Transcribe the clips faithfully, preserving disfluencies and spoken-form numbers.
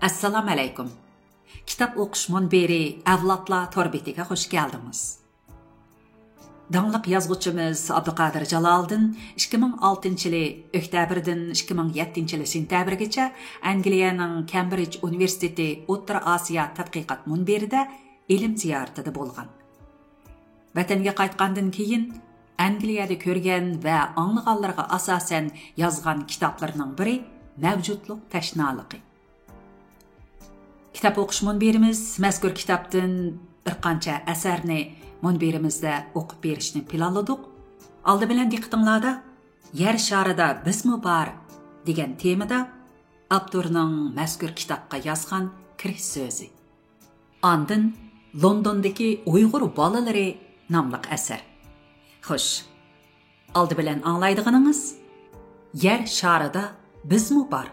ئەسسالامۇئەلەيكۇم. كىتاب ئوقۇش مۇنبىرى ئەۋلادلار تور بېتىگە خۇش كەلدىڭىز. داڭلىق يازغۇچىمىز ئابدۇقادىر جالالىدىن ئىككى مىڭ ئالتىنچى يىلى ئۆكتەبىردىن ئىككى مىڭ يەتتىنچى يىلى سېنتەبىرگىچە ئەنگلىيەنىڭ كەمبرىج ئۇنىۋېرسىتېتى ئوتتۇرا ئاسىيا تەتقىقات مۇنبىرىدە ئىلىم زىيارىتىدە بولغان. ۋەتەنگە قايتقاندىن كېيىن، ئەنگلىيەدە كۆرگەن ۋە ئاڭلىغانلىرىغا ئاساسەن يازغان كىتابلىرىنىڭ بىرى مەۋجۇتلۇق تەشنالىقى. كىتاب ئوقۇش مۇنبىرىمىز مەزكۇر كىتابتىن بىر قانچە ئەسەرنى مۇنبىرىمىزدە ئوقۇپ بېرىشنى پىلانلىدۇق. ئالدى بىلەن دىققىتىڭلاردا يەر شارىدا بىزمۇ بار دېگەن تېمىدا ئاپتورنىڭ مەزكۇر كىتابقا يازغان كىرىش سۆزى. ئاندىن لوندوندىكى ئۇيغۇر بالىلىرى ناملىق ئەسەر. خوش، ئالدى بىلەن ئاڭلايدىغىنىڭىز يەر شارىدا بىزمۇ بار.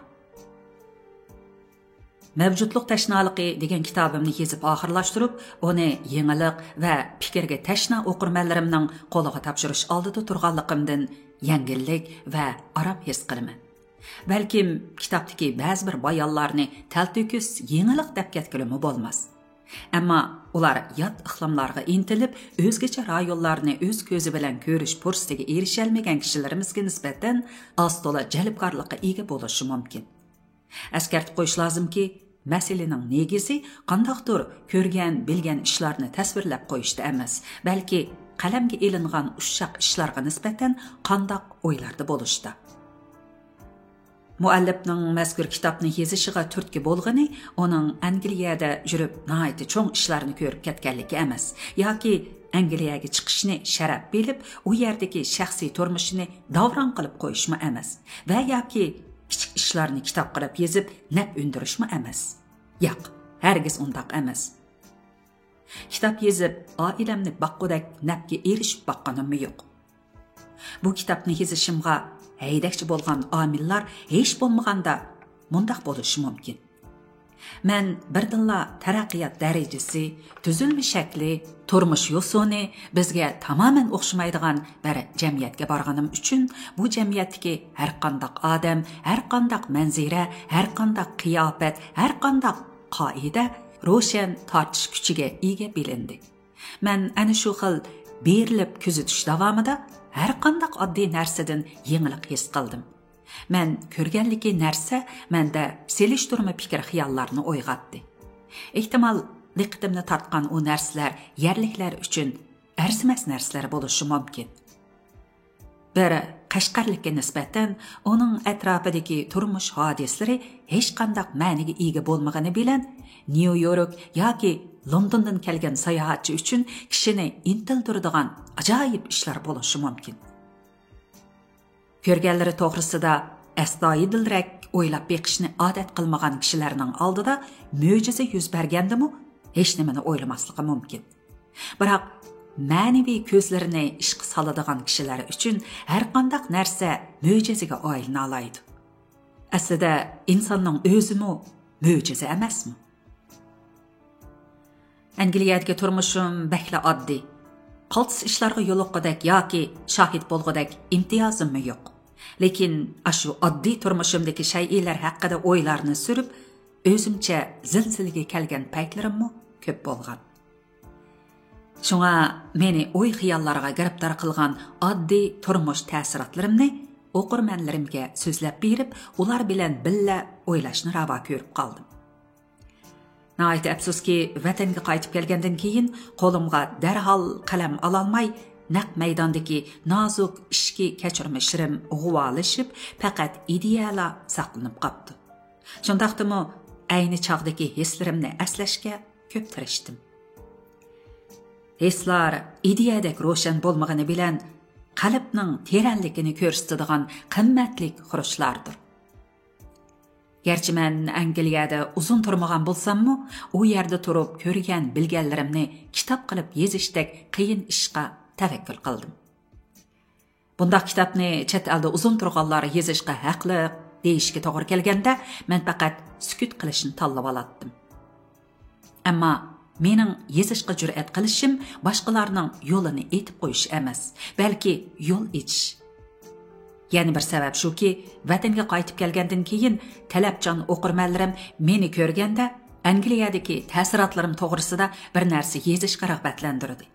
مەۋجۇتلۇق تەشنالىقى دېگەن كىتابىمنى يېزىپ ئاخىرلاشتۇرۇپ، ئۇنى يېڭىلىق ۋە پىكىرگە تەشنا ئوقۇرمەنلىرىمنىڭ قولىغا تاپشۇرۇش ئالدىدا تۇرغانلىقىمدىن يەڭگىللىك ۋە ئارام ھېس قىلىمەن. بەلكىم كىتابتىكى بەزى بىر بايانلارنى تەلتۆكۈس يېڭىلىق دەپ كەتكىلىمۇ بولماس. ئەمما ئۇلار يات ئىقلىملارغا ئىنتىلىپ، ئۆزگىچە رايونلارنى ئۆز كۆزى بىلەن كۆرۈش پۇرسىتىگە ئېرىشەلمىگەن كىشىلىرىمىزگە نىسبەتەن ئاز-تولا جەلپكارلىققا ئىگە بولۇشى مۇمكىن. ئەسكەرتىپ قويۇش لازىمكى، مەسىلىنىڭ نېگىزى قانداقتۇر كۆرگەن، بىلگەن ئىشلارنى تەسۋىرلەپ قويۇشتا ئەمەس، بەلكى قەلەمگە ئېلىنغان ئۇششاق ئىشلارغا نىسبەتەن قانداق ئويلاردا بولۇشتا. مۇئەللىپنىڭ مەزكۇر كىتابنى يېزىشىغا تۈرتكە بولغىنى ئۇنىڭ ئەنگلىيەدە يۈرۈپ ناھايىتى چوڭ ئىشلارنى كۆرۈپ كەتكەنلىكى ئەمەس، ياكى ئەنگلىيەگە چىقىشنى شەرەپ بىلىپ، ئۇ يەردىكى شەخسىي تۇرمۇشىنى داۋراڭ قىلىپ قويۇشمۇ ئەمەس ۋە ياكى كىچىك ئىشلارنى كىتاب قىلىپ يېزىپ نەپ ئۈندۈرۈشمۇ ئەمەس. ياق، ھەرگىز ئۇنداق ئەمەس. كىتاب يېزىپ، ئائىلەمنى باققۇدەك نەپكە ئېرىشىپ باققىنىممۇ يوق. بۇ كىتابنى يېزىشىمغا ھەيدەكچى بولغان ئامىللار ھېچ بولمىغاندا مۇنداق بولۇشى مۇمكىن. مەن بىردىنلا تەرەققىيات دەرىجىسى، تۈزۈلمە شەكلى، تۇرمۇش يوسۇنى بىزگە تامامەن ئوخشىمايدىغان بىر جەمئىيەتكە بارغىنىم ئۈچۈن، بۇ جەمئىيەتتىكى ھەرقانداق ئادەم، ھەرقانداق مەنزىرە، ھەرقانداق قىياپەت، ھەرقانداق قائىدە روشەن تارتىش كۈچىگە ئىگە بىلىندى. مەن ئەنە شۇ خىل بېرىلىپ كۆزىتىش داۋامىدا ھەرقانداق ئاددىي نەرسىدىن يېڭىلىق ھېس قىلدىم. مەن كۆرگەنلىكى نەرسە مەندە سېلىشتۇرما پىكىر خىياللارنى ئويغاتتى. ئېھتىمال، دىققىتىمنى تارتقان ئۇ نەرسىلەر يەرلىكلەر ئۈچۈن ئەرزىمەس نەرسىلەر بولۇشى مۇمكىن. بىر قەشقەرلىككە نىسبەتەن ئۇنىڭ ئەتراپىدىكى تۇرمۇش ھادىسىلىرى ھېچقانداق مەنىگە ئىگە بولمىغىنى بىلەن، نيۇ يورك ياكى لوندوندىن كەلگەن ساياھەتچى ئۈچۈن كىشىنى ئىنتىلدۈرىدىغان ئاجايىپ ئىشلار بولۇشى مۇمكىن. كۆرگەنلىرى توغرىسىدا ئەستايىدىلرەك ئويلاپ بېقىشنى ئادەت قىلمىغان كىشىلەرنىڭ ئالدىدا مۆجىزە يۈز بەرگەندىمۇ ھېچنېمىنى ئويلىماسلىقى مۇمكىن. بىراق، مەنىۋى كۆزلىرىنى ئىشقا سالىدىغان كىشىلەر ئۈچۈن ھەرقانداق نەرسە مۆجىزىگە ئايلىنالايدۇ. ئەسلىدە، ئىنساننىڭ ئۆزىمۇ مۆجىزە ئەمەسمۇ؟ ئەنگلىيەدىكى تۇرمۇشۇم بەكلا ئاددىي. قالتىس ئىشلارغا يولۇققۇدەك ياكى شاھىت بولغۇدەك ئىمتىيازىممۇ يوق. لېكىن ئاشۇ ئاددىي تۇرمۇشۇمدىكى شەيئىلەر ھەققىدە ئويلارنى سۈرۈپ، ئۆزۈمچە زىلزىلىگە كەلگەن پەيتلىرىممۇ كۆپ بولغان. شۇڭا مېنى ئوي-خىياللارغا گىرىپتار قىلغان ئاددىي تۇرمۇش تەسىراتلىرىمنى ئوقۇرمەنلىرىمگە سۆزلەپ بېرىپ، ئۇلار بىلەن بىللە ئويلاشنى راۋا كۆرۈپ قالدىم. ناھايىتى ئەپسۇسكى، ۋەتەنگە قايتىپ كەلگەندىن كېيىن قولۇمغا دەرھال قەلەم ئالالماي، نەق مەيداندىكى نازۇك ئىچكى كەچۈرمىشلىرىم غۇۋالىشىپ، پەقەت ئىدىيەلا ساقلىنىپ قاپتۇ. شۇنداقتىمۇ ئەينى چاغدىكى ھېسلىرىمنى ئەسلەشكە كۆپ تىرىشتىم. ھېسلار ئىدىيەدەك روشەن بولمىغىنى بىلەن، قەلبنىڭ تېرەنلىكىنى كۆرسىتىدىغان قىممەتلىك خۇرۇچلاردۇر. گەرچە مەن ئەنگلىيەدە ئۇزۇن تۇرمىغان بولساممۇ، ئۇ يەردە تۇرۇپ كۆرگەن، بىلگەنلىرىمنى كىتاب قىلىپ يېزىشتەك قىيىن ئىشقا تەۋەككۈل قىلدىم. بۇنداق كىتابنى چەت ئەلدە ئۇزۇن تۇرغانلار يېزىشقا ھەقلىق دېيىشكە توغرا كەلگەندە، مەن پەقەت سۈكۈت قىلىشنى تاللىۋالاتتىم. ئەمما مېنىڭ يېزىشقا جۈرئەت قىلىشىم باشقىلارنىڭ يولىنى ئېتىپ قويۇش ئەمەس، بەلكى يول ئېچىش. يەنە بىر سەۋەب شۇكى، ۋەتەنگە قايتىپ كەلگەندىن كېيىن تەلەپچان ئوقۇرمەنلىرىم مېنى كۆرگەندە، ئەنگلىيەدىكى تەسىراتلىرىم توغرىسىدا بىر نەرسە يېزىشقا رىغبەتلەندۈردى.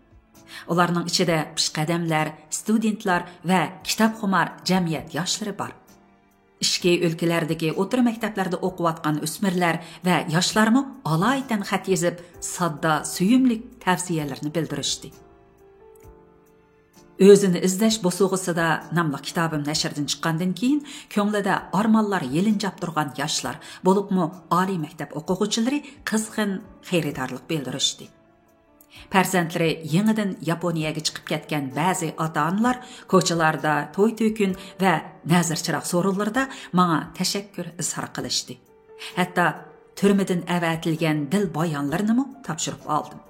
ئۇلارنىڭ ئىچىدە پېشقەدەملەر، ستۇدېنتلار ۋە كىتابخۇمار جەمئىيەت ياشلىرى بار. ئىچكى ئۆلكىلەردىكى ئوتتۇرا مەكتەپلەردە ئوقۇۋاتقان ئۆسمۈرلەر ۋە ياشلارمۇ ئالايىتەن خەت يېزىپ، ساددا، سۆيۈملۈك تەۋسىيەلىرىنى بىلدۈرۈشتى. ئۆزىنى ئىزدەش بوسۇغىسىدا ناملىق كىتابىم نەشردىن چىققاندىن كېيىن، كۆڭلىدە ئارمانلار يېلىنجاپ تۇرغان ياشلار، بولۇپمۇ ئالىي مەكتەپ ئوقۇغۇچىلىرى قىزغىن خېرىدارلىق بىلدۈرۈشتى. پەرزەنتلىرى يېڭىدىن ياپونىيەگە چىقىپ كەتكەن بەزى ئاتا-ئانىلار كوچىلاردا توي-تۆكۈن ۋە نەزىر-چىراغ سورۇنلىرىدا ماڭا تەشەككۈر ئىزھار قىلىشتى. ھەتتا تۈرمىدىن ئەۋەتىلگەن دىل بايانلىرىنىمۇ تاپشۇرۇپ ئالدىم.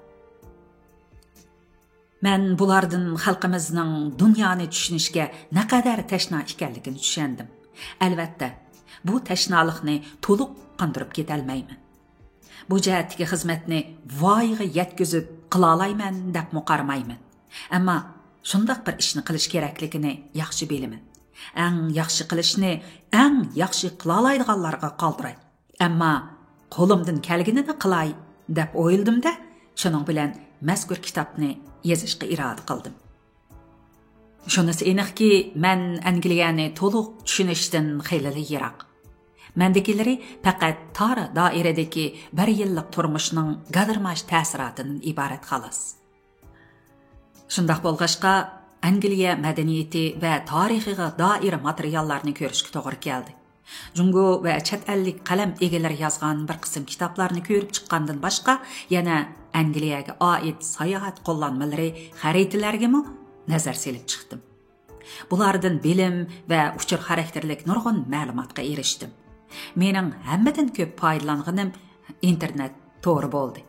مەن بۇلاردىن خەلقىمىزنىڭ دۇنيانى چۈشىنىشكە نەقەدەر تەشنا ئىكەنلىكىنى چۈشەندىم. ئەلۋەتتە، بۇ تەشنالىقنى تولۇق قاندۇرۇپ كېتەلمەيمەن. بۇ جەھەتتىكى خىزمەتنى ۋايىغا يەتكۈزۈپ قىلالايمەن دەپمۇ قارىمايمەن. ئەمما شۇنداق بىر ئىشنى قىلىش كېرەكلىكىنى ياخشى بىلىمەن. ئەڭ ياخشى قىلىشنى ئەڭ ياخشى قىلالايدىغانلارغا قالدۇراي. ئەمما قولۇمدىن كەلگىنىنى قىلاي، دەپ ئويلىدىم-دە، شۇنىڭ بىلەن مەزكۇر كىتابنى يېزىشقا ئىرادە قىلدىم. شۇنىسى ئېنىقكى، مەن ئەنگلىيەنى تولۇق چۈشىنىشتىن خېلىلا يىراق. مەندىكىلىرى پەقەت تار دائىرىدىكى بىر يىللىق تۇرمۇشنىڭ گادىرماش تەسىراتىدىن ئىبارەت، خالاس. شۇنداق بولغاچقا، ئەنگلىيە مەدەنىيىتى ۋە تارىخىغا دائىر ماتېرىياللارنى كۆرۈشكە توغرا كەلدى. جۇڭگو ۋە چەت ئەللىك قەلەم ئىگىلىرى يازغان بىر قىسىم كىتابلارنى كۆرۈپ چىققاندىن باشقا، يەنە ئەنگلىيەگە ئائىت ساياھەت قوللانمىلىرى، خەرىتىلەرگىمۇ نەزەر سېلىپ چىقتىم. بۇلاردىن بىلىم ۋە ئۇچۇر خاراكتېرلىك نۇرغۇن مەلۇماتقا ئېرىشتىم. مېنىڭ ھەممىدىن كۆپ پايدىلانغىنىم ئىنتېرنېت تورى بولدى.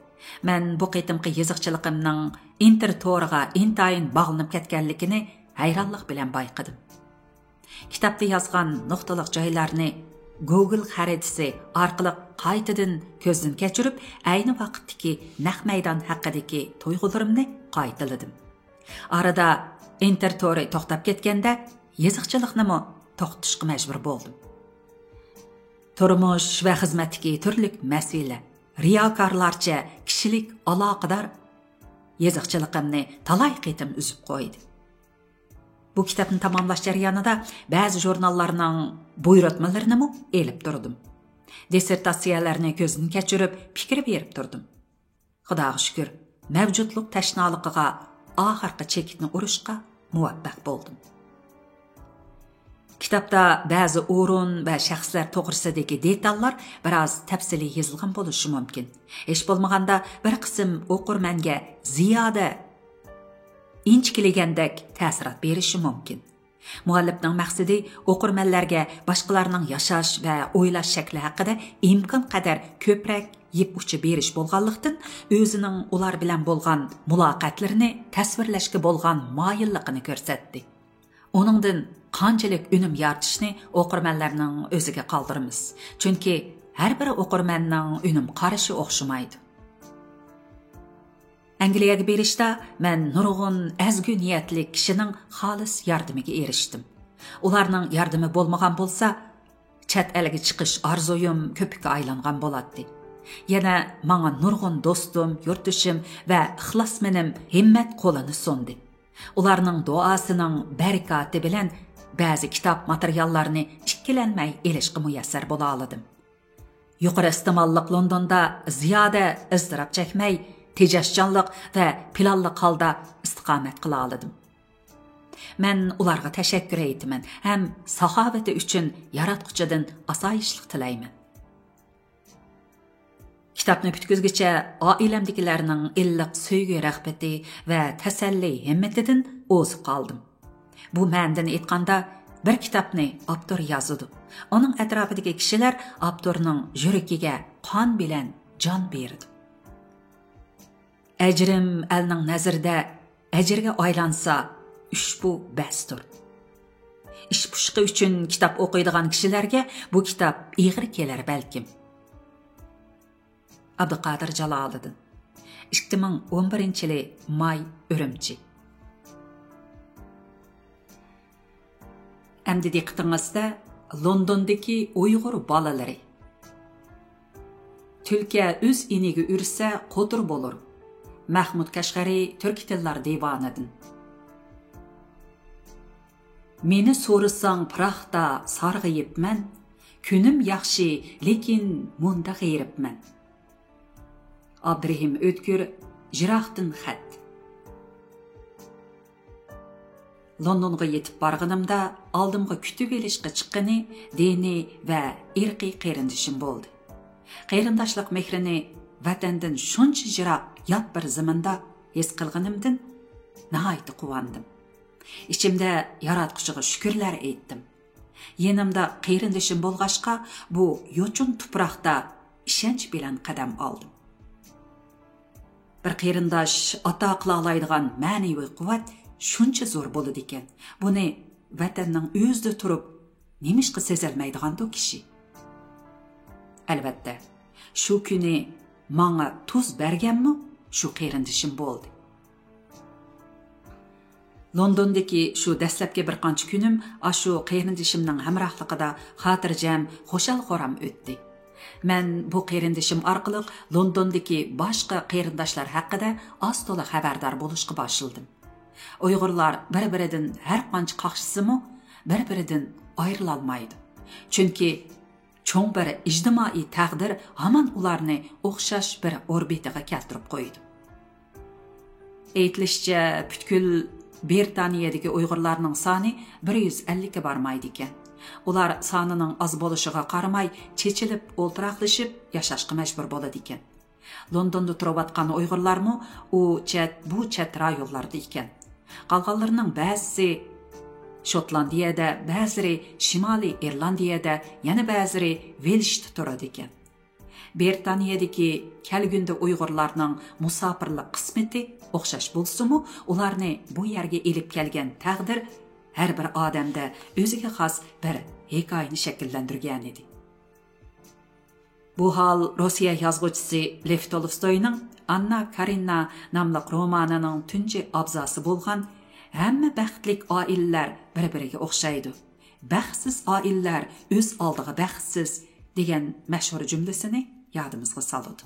مەن بۇ قېتىمقى يېزىقچىلىقىمنىڭ ئىنتېر تورىغا ئىنتايىن باغلىنىپ كەتكەنلىكىنى ھەيرانلىق بىلەن بايقىدىم. كىتابتا يازغان نۇقتىلىق جايلارنى گوگل خەرىتىسى ئارقىلىق قايتىدىن كۆزدىن كەچۈرۈپ، ئەينى ۋاقىتتىكى نەق مەيدان ھەققىدىكى تۇيغۇلىرىمنى قايتىلىدىم. ئارىدا ئىنتېر تورى توختاپ كەتكەندە، يېزىقچىلىقنىمۇ توختىتىشقا مەجبۇر بولدۇم. تۇرمۇش ۋە خىزمەتتىكى تۈرلۈك مەسىلە، رىياكارلارچە كىشىلىك ئالاقىدار يېزىقچىلىقىمنى تالاي قېتىم ئۈزۈپ قويدى. بۇ كىتابنى تاماملاش جەريانىدا بەزى ژۇرناللارنىڭ بۇيرۇتمىلىرىنىمۇ ئېلىپ تۇردۇم. دىسسېرتاتسىيەلەرنى كۆزدىن كەچۈرۈپ، پىكىر بېرىپ تۇردۇم. خۇداغا شۈكۈر، مەۋجۇتلۇق تەشنالىقىغا ئاخىرقى چېكىتنى ئۇرۇشقا مۇۋەپپەق بولدۇم. كىتابتا بەزى ئورۇن ۋە شەخسلەر توغرىسىدىكى دېتاللار بىراز تەپسىلىي يېزىلغان بولۇشى مۇمكىن. ھېچ بولمىغاندا بىر قىسىم ئوقۇرمەنگە زىيادە ئىنچىكىلىگەندەك تەسىرات بېرىشى مۇمكىن. مۇئەللىپنىڭ مەقسىتى ئوقۇرمەنلەرگە باشقىلارنىڭ ياشاش ۋە ئويلاش شەكلى ھەققىدە ئىمكانقەدەر كۆپرەك يىپ ئۇچى بېرىش بولغانلىقتىن، ئۆزىنىڭ ئۇلار بىلەن بولغان مۇلاقەتلىرىنى تەسۋىرلەشكە بولغان مايىللىقىنى كۆرسەتتى. ئۇنىڭدىن قانچىلىك ئۈنۈم يارىتىشنى ئوقۇرمەنلەرنىڭ ئۆزىگە قالدۇرىمىز. چۈنكى ھەر بىر ئوقۇرمەننىڭ ئۈنۈم قارىشى ئوخشىمايدۇ. ئەنگلىيەگە بېرىشتا مەن نۇرغۇن ئەزگۈ نىيەتلىك كىشىنىڭ خالىس ياردىمىگە ئېرىشتىم. ئۇلارنىڭ ياردىمى بولمىغان بولسا، چەت ئەلگە چىقىش ئارزۇيۇم كۆپۈككە ئايلانغان بولاتتى. يەنە ماڭا نۇرغۇن دوستۇم، يۇرتدىشىم ۋە ئىخلاسمېنىم ھىممەت قولىنى سۇندى. ئۇلارنىڭ دۇئاسىنىڭ بەرىكاتى بىلەن بەزى كىتاب ماتېرىياللارنى ئىككىلەنمەي ئېلىشقا مۇيەسسەر بولالىدىم. يۇقىرى ئىستېماللىق لوندوندا زىيادە ئىزتىراپ چەكمەي، تېجەشچانلىق ۋە پىلانلىق ھالدا ئىستىقامەت قىلالىدىم. مەن ئۇلارغا تەشەككۈر ئېيتىمەن ھەم ساخاۋىتى ئۈچۈن ياراتقۇچىدىن ئاسايىشلىق تىلەيمەن. كىتابنى پۈتكۈزگۈچە ئائىلەمدىكىلەرنىڭ ئىللىق سۆيگۈ رىغبىتى ۋە تەسەللى ھىممىتىدىن ئوزۇپ قالدىم. بۇ مەنىدىن ئېيتقاندا، بىر كىتابنى ئاپتور يازىدۇ. ئۇنىڭ ئەتراپىدىكى كىشىلەر ئاپتورنىڭ يۈرىكىگە قان بىلەن جان بېرىدۇ. ئەجرىم ئەلنىڭ نەزىرىدە ئەجىرگە ئايلانسا، ئۇشبۇ بەستۇر. ئىش پۇشۇقى ئۈچۈن كىتاب ئوقۇيدىغان كىشىلەرگە بۇ كىتاب ئېغىر كېلەر بەلكىم. ئابدۇقادىر جالالىدىن. ئىككى مىڭ ئون بىرىنچى يىلى ماي، ئۈرۈمچى. ئەمدى دىققىتىڭىزدە لوندوندىكى ئۇيغۇر بالىلىرى. تۈلكە ئۆز ئىنىگە ئۈرسە، قوتۇر بولۇر. مەھمۇد كەشقەرى، تۈركىي تىللار دىۋانىدىن. مېنى سورىساڭ، پىراقتا سارغىيىپمەن، كۈنۈم ياخشى، لېكىن مۇندا غېرىبمەن. ئابدۇرېھىم ئۆتكۈر، يىراقتىن خەت. لوندونغا يېتىپ بارغىنىمدا، ئالدىمغا كۈتۈۋېلىشقا چىققىنى دىنىي ۋە ئىرقىي قېرىندىشىم بولدى. قېرىنداشلىق مېھرىنى ۋەتەندىن شۇنچە يىراق، يات بىر زېمىندا ھېس قىلغىنىمدىن ناھايىتى قۇۋاندىم. ئىچىمدە ياراتقۇچىغا شۈكۈرلەر ئېيتتىم. يېنىمدا قېرىندىشىم بولغاچقا، بۇ يوچۇن تۇپراقتا ئىشەنچ بىلەن قەدەم ئالدىم. بىر قېرىنداش ئاتا قىلالايدىغان مەنىۋى قۇۋۋەت شۇنچە زور بولىدىكەن، بۇنى ۋەتەننىڭ ئۆزىدە تۇرۇپ نېمىشقا سېزەلمەيدىغاندۇ كىشى؟ ئەلۋەتتە، شۇ كۈنى ماڭا تۇز بەرگەنمۇ شۇ قېرىندىشىم بولدى. لوندوندىكى شۇ دەسلەپكى بىر قانچە كۈنۈم ئاشۇ قېرىندىشىمنىڭ ھەمراھلىقىدا خاتىرجەم، خۇشال-خۇرام ئۆتتى. مەن بۇ قېرىندىشىم ئارقىلىق لوندوندىكى باشقا قېرىنداشلار ھەققىدە ئاز-تولا خەۋەردار بولۇشقا باشلىدىم. ئۇيغۇرلار بىر-بىرىدىن ھەر قانچە قاقشىسىمۇ، بىر-بىرىدىن ئايرىلالمايدۇ. چۈنكى چوڭ بىر ئىجتىمائىي تەقدىر ھامان ئۇلارنى ئوخشاش بىر ئوربىتىغا كەلتۈرۈپ قويىدۇ. ئېيتىلىشىچە، پۈتكۈل بىرىتانىيەدىكى ئۇيغۇرلارنىڭ سانى بىر يۈز ئەللىككە بارمايدىكەن. ئۇلار سانىنىڭ ئاز بولۇشىغا قارىماي، چېچىلىپ ئولتۇراقلىشىپ ياشاشقا مەجبۇر بولىدىكەن. لوندوندا تۇرۇۋاتقان ئۇيغۇرلارمۇ ئۇ چەت، بۇ چەت رايونلاردا ئىكەن. قالغانلىرىنىڭ بەزىسى شوتلاندىيەدە، بەزىلىرى شىمالىي ئىرلاندىيەدە، يەنە بەزىلىرى ۋېلشتا تۇرىدىكەن. بىرىتانىيەدىكى كەلگۈندە ئۇيغۇرلارنىڭ مۇساپىرلىق قىسمىتى ئوخشاش بولسىمۇ، ئۇلارنى بۇ يەرگە ئېلىپ كەلگەن تەقدىر ھەر بىر ئادەمدە ئۆزىگە خاس بىر ھېكايىنى شەكىللەندۈرگەنىدى. بۇ ھال روسىيە يازغۇچىسى لېف تولستوينىڭ ئاننا كارېنىنا ناملىق رومانىنىڭ تۇنجى ئابزاسى بولغان «ھەممە بەختلىك ئائىلىلەر بىر-بىرىگە ئوخشايدۇ، بەختسىز ئائىلىلەر ئۆز ئالدىغا بەختسىز» دېگەن مەشھۇر جۈملىسىنى يادىمىزغا سالىدۇ.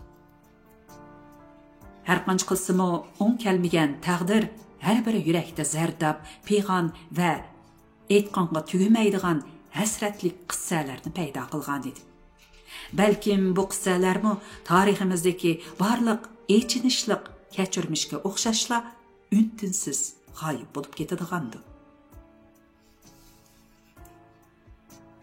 ھەرقانچە قىلسىمۇ، ئوڭ كەلمىگەن تەقدىر ھەر بىر يۈرەكتە زەرداب، پىغان ۋە ئېيتقانغا تۈگىمەيدىغان ھەسرەتلىك قىسسەلەرنى پەيدا قىلغانىدى. بەلكىم بۇ قىسسەلەرمۇ تارىخىمىزدىكى بارلىق ئېچىنىشلىق كەچۈرمىشكە ئوخشاشلا ئۈن-تىنسىز غايىب بولۇپ كېتىدىغاندۇ؟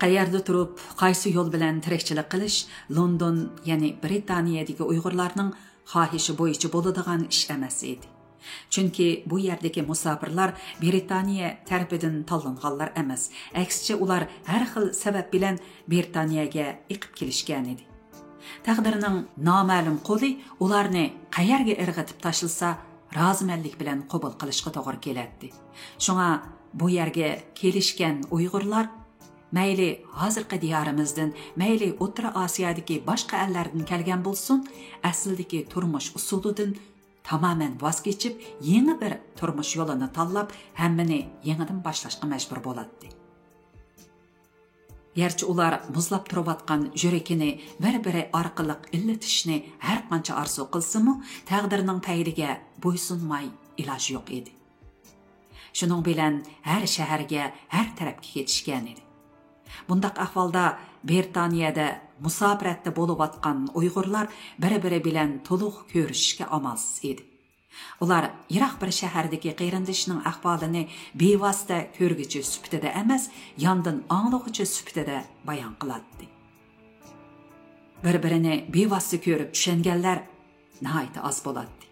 قەيەردە تۇرۇپ، قايسى يول بىلەن تىرىكچىلىك قىلىش لوندون، يەنى بىرىتانىيەدىكى ئۇيغۇرلارنىڭ خاھىشى بويىچە بولىدىغان ئىش ئەمەس ئىدى. چۈنكى بۇ يەردىكى مۇساپىرلار بىرىتانىيە تەرىپىدىن تاللانغانلار ئەمەس، ئەكسىچە ئۇلار ھەر خىل سەۋەب بىلەن بىرىتانىيەگە ئېقىپ كېلىشكەنىدى. تەقدىرنىڭ نامەلۇم قولى ئۇلارنى قەيەرگە ئىرغىتىپ تاشلىسا، رازىمەنلىك بىلەن قوبۇل قىلىشقا توغرا كېلەتتى. شۇڭا بۇ يەرگە كېلىشكەن ئۇيغۇرلار مەيلى ھازىرقى دىيارىمىزدىن، مەيلى ئوتتۇرا ئاسىيادىكى باشقا ئەللەردىن كەلگەن بولسۇن، ئەسلىدىكى تۇرمۇش ئۇسۇلىدىن تامامەن ۋاز كېچىپ، يېڭى بىر تۇرمۇش يولىنى تاللاپ، ھەممىنى يېڭىدىن باشلاشقا مەجبۇر بولاتتى. گەرچە ئۇلار مۇزلاپ تۇرۇۋاتقان يۈرىكىنى بىر-بىرى ئارقىلىق ئىللىتىشنى ھەر قانچە ئارزۇ قىلسىمۇ، تەقدىرنىڭ پەيلىگە بويسۇنماي ئىلاج يوق ئىدى. شۇنىڭ بىلەن ھەر شەھەرگە، ھەر تەرەپكە كېتىشكەنىدى. بۇنداق ئەھۋالدا بىرىتانىيەدە مۇساپىرەتتە بولۇۋاتقان ئۇيغۇرلار بىر-بىرى بىلەن تولۇق كۆرۈشۈشكە ئامالسىز ئىدى. ئۇلار يىراق بىر شەھەردىكى قېرىندىشىنىڭ ئەھۋالىنى بىۋاسىتە كۆرگۈچى سۈپىتىدە ئەمەس، ياندىن ئاڭلىغۇچى سۈپىتىدە بايان قىلاتتى. بىر-بىرىنى بىۋاسىتە كۆرۈپ چۈشەنگەنلەر ناھايىتى ئاز بولاتتى.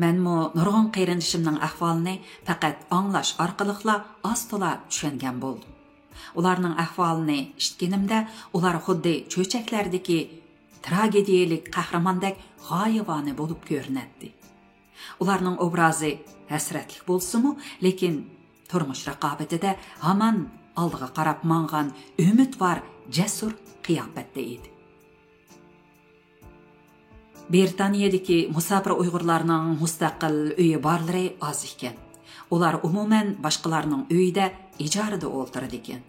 مەنمۇ نۇرغۇن قېرىندىشىمنىڭ ئەھۋالىنى پەقەت ئاڭلاش ئارقىلىقلا ئاز-تولا چۈشەنگەن بولدۇم. ئۇلارنىڭ ئەھۋالىنى ئىشىتكىنىمدە، ئۇلار خۇددى چۆچەكلەردىكى تراگېدىيەلىك قەھرىماندەك غايىۋانە بولۇپ كۆرۈنەتتى. ئۇلارنىڭ ئوبرازى ھەسرەتلىك بولسىمۇ، لېكىن تۇرمۇش رىقابىتىدە ھامان ئالدىغا قاراپ ماڭغان ئۈمىدۋار، جەسۇر قىياپەتتە ئىدى. بىرىتانىيەدىكى مۇساپىر ئۇيغۇرلارنىڭ مۇستەقىل ئۆيى بارلىرى ئاز ئىكەن. ئۇلار ئومۇمەن باشقىلارنىڭ ئۆيىدە ئىجارىدە ئولتۇرىدىكەن.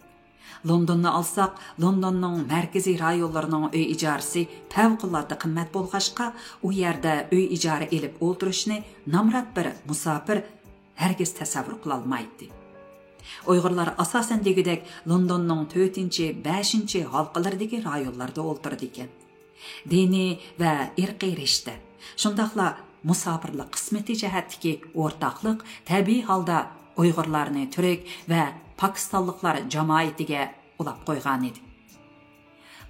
لوندوننى ئالساق، لوندوننىڭ مەركىزىي رايونلىرىنىڭ ئۆي ئىجارىسى پەۋقۇلئاددە قىممەت بولغاچقا، ئۇ يەردە ئۆي ئىجارە ئېلىپ ئولتۇرۇشنى نامرات بىر مۇساپىر ھەرگىز تەسەۋۋۇر قىلالمايتتى. ئۇيغۇرلار ئاساسەن دېگۈدەك لوندوننىڭ تۆتىنچى، بەشىنچى ھالقىلىرىدىكى رايونلاردا ئولتۇرىدىكەن. دىنىي ۋە ئىرقىي رىشتە، شۇنداقلا مۇساپىرلىق قىسمىتى جەھەتتىكى ئورتاقلىق تەبىئىي ھالدا ئۇيغۇرلارنى تۈرك ۋە پاكىستانلىقلار جامائىتىگە ئۇلاپ قويغانىدى.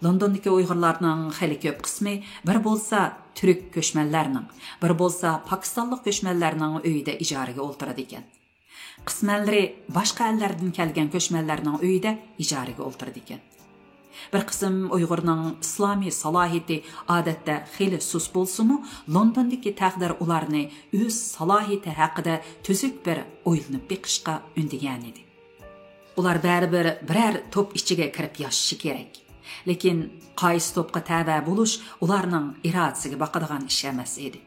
لوندوندىكى ئۇيغۇرلارنىڭ خېلى كۆپ قىسمى بىر بولسا تۈرك كۆچمەنلەرنىڭ، بىر بولسا پاكىستانلىق كۆچمەنلەرنىڭ ئۆيىدە ئىجارىگە ئولتۇرىدىكەن. قىسمەنلىرى باشقا ئەللەردىن كەلگەن كۆچمەنلەرنىڭ ئۆيىدە ئىجارىگە ئولتۇرىدىكەن. بىر قىسىم ئۇيغۇرنىڭ ئىسلامىي سالاھىيىتى ئادەتتە خېلى سۇس بولسىمۇ، لوندوندىكى تەقدىر ئۇلارنى ئۆز سالاھىيىتى ھەققىدە تۈزۈك بىر ئويلىنىپ بېقىشقا ئۈندىگەنىدى. ئۇلار بەرىبىر بىرەر توپ ئىچىگە كىرىپ ياشىشى كېرەك. لېكىن قايسى توپقا تەۋە بولۇش ئۇلارنىڭ ئىرادىسىگە باقىدىغان ئىش ئەمەس ئىدى.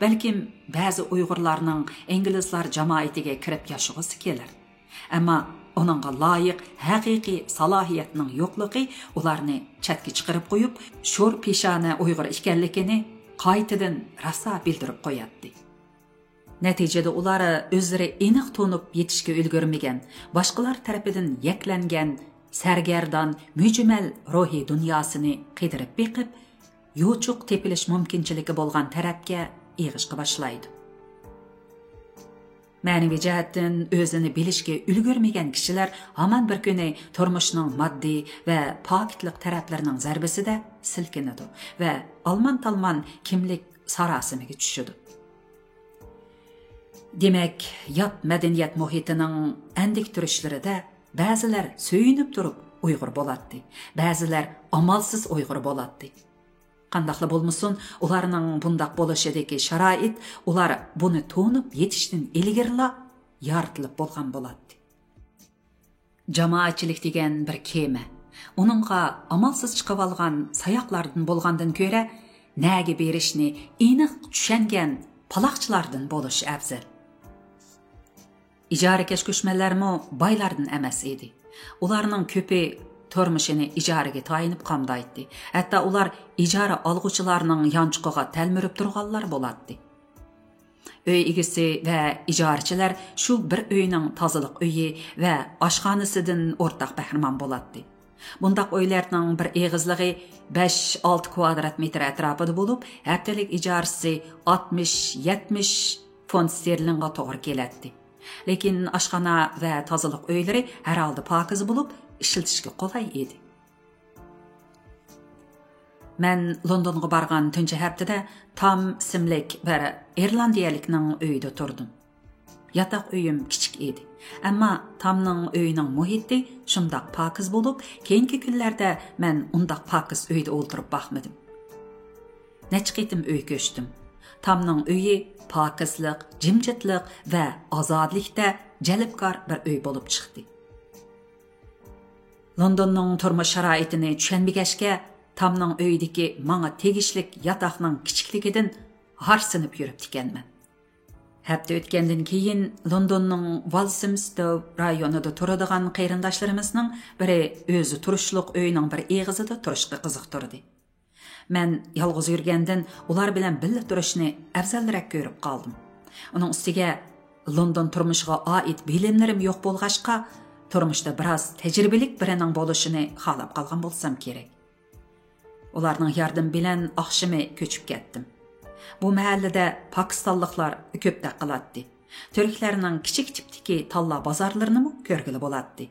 بەلكىم بەزى ئۇيغۇرلارنىڭ ئىنگلىزلار جامائىتىگە كىرىپ ياشىغۇسى كېلەر. ئەمما ئۇنىڭغا لايىق ھەقىقىي سالاھىيەتنىڭ يوقلۇقى ئۇلارنى چەتكە چىقىرىپ قويۇپ، شور پېشانە ئۇيغۇر ئىكەنلىكىنى قايتىدىن راسا بىلدۈرۈپ قوياتتى. نەتىجىدە ئۇلار ئۆزلىرى ئېنىق تونۇپ يېتىشكە ئۈلگۈرمىگەن، باشقىلار تەرىپىدىن يەكلەنگەن سەرگەردان، مۈجمەل روھىي دۇنياسىنى قىدىرىپ بېقىپ، يوچۇق تېپىلىش مۇمكىنچىلىكى بولغان تەرەپكە ئېغىشقا باشلايدۇ. مەنىۋى جەھەتتىن ئۆزىنى بىلىشكە ئۈلگۈرمىگەن كىشىلەر ھامان بىر كۈنى تۇرمۇشنىڭ ماددىي ۋە پاكىتلىق تەرەپلىرىنىڭ زەربىسىدە سىلكىنىدۇ ۋە ئالمان-تالمان كىملىك ساراسىمىگە چۈشىدۇ. دېمەك، يات مەدەنىيەت مۇھىتىنىڭ ئەندىكتۈرۈشلىرىدە بەزىلەر سۆيۈنۈپ تۇرۇپ ئۇيغۇر بولاتتى، بەزىلەر ئامالسىز ئۇيغۇر بولاتتى. قانداقلا بولمىسۇن، ئۇلارنىڭ بۇنداق بولۇشىدىكى شارائىت ئۇلار بۇنى تونۇپ يېتىشتىن ئىلگىرىلا يارىتىلىپ بولغان بولاتتى. جامائەتچىلىك دېگەن بىر كېمە. ئۇنىڭغا ئامالسىز چىقىۋالغان ساياقلاردىن بولغاندىن كۆرە، نەگە بېرىشنى ئېنىق چۈشەنگەن پالاقچىلاردىن بولۇش ئەۋزەل. ئىجارىكەش كۆچمەنلەرمۇ بايلاردىن ئەمەس ئىدى. ئۇلارنىڭ كۆپى تۇرمۇشىنى ئىجارىگە تايىنىپ قامدايتتى. ھەتتا ئۇلار ئىجارە ئالغۇچىلارنىڭ يانچۇقىغا تەلمۈرۈپ تۇرغانلار بولاتتى. ئۆي ئىگىسى ۋە ئىجارىچىلەر شۇ بىر ئۆينىڭ تازىلىق ئۆيى ۋە ئاشخانىسىدىن ئورتاق بەھرىمەن بولاتتى. بۇنداق ئۆيلەرنىڭ بىر ئېغىزلىقى بەش-ئالتە كۋادرات مېتىر ئەتراپىدا بولۇپ، ھەپتىلىك ئىجارىسى ئاتمىش-يەتمىش فونت ستېرلىڭغا توغرا كېلەتتى. لېكىن ئاشخانا ۋە تازىلىق ئۆيلىرى ھەر ھالدا پاكىز بولۇپ، ئىشلىتىشكە قولاي ئىدى. مەن لوندونغا بارغان تۇنجى ھەپتىدە تام ئىسىملىك بىر ئىرلاندىيەلىكنىڭ ئۆيىدە تۇردۇم. ياتاق ئۆيۈم كىچىك ئىدى. ئەمما تامنىڭ ئۆيىنىڭ مۇھىتى شۇنداق پاكىز بولۇپ، كېيىنكى كۈنلەردە مەن ئۇنداق پاكىز ئۆيدە ئولتۇرۇپ باقمىدىم. نەچچە قېتىم ئۆي كۆچتۈم. تامنىڭ ئۆيى پاكىزلىق، جىمجىتلىق ۋە ئازادىلىكتە جەلپكار بىر ئۆي بولۇپ چىقتى. لوندوننىڭ تۇرمۇش شارائىتىنى چۈشەنمىگەچكە، تامنىڭ ئۆيىدىكى ماڭا تېگىشلىك ياتاقنىڭ كىچىكلىكىدىن ھارسىنىپ يۈرۈپتىكەنمەن. ھەپتە ئۆتكەندىن كېيىن، لوندوننىڭ ۋالسىمستوۋ رايونىدا تۇرىدىغان قېرىنداشلىرىمىزنىڭ بىرى ئۆزى تۇرۇشلۇق ئۆينىڭ بىر ئېغىزىدا تۇرۇشقا قىزىقتۇردى. مەن يالغۇز يۈرگەندىن ئۇلار بىلەن بىللە تۇرۇشنى ئەۋزەلرەك كۆرۈپ قالدىم. ئۇنىڭ ئۈستىگە، لوندون تۇرمۇشىغا ئائىت بىلىملىرىم يوق بولغاچقا، تۇرمۇشتا بىراز تەجرىبىلىك بىرىنىڭ بولۇشىنى خالاپ قالغان بولسام كېرەك. ئۇلارنىڭ ياردىمى بىلەن ئاخشىمى كۆچۈپ كەتتىم. بۇ مەھەللىدە پاكىستانلىقلار كۆپ تاقىلاتتى. تۈركلەرنىڭ كىچىك تىپتىكى تاللا بازارلىرىنىمۇ كۆرگىلى بولاتتى.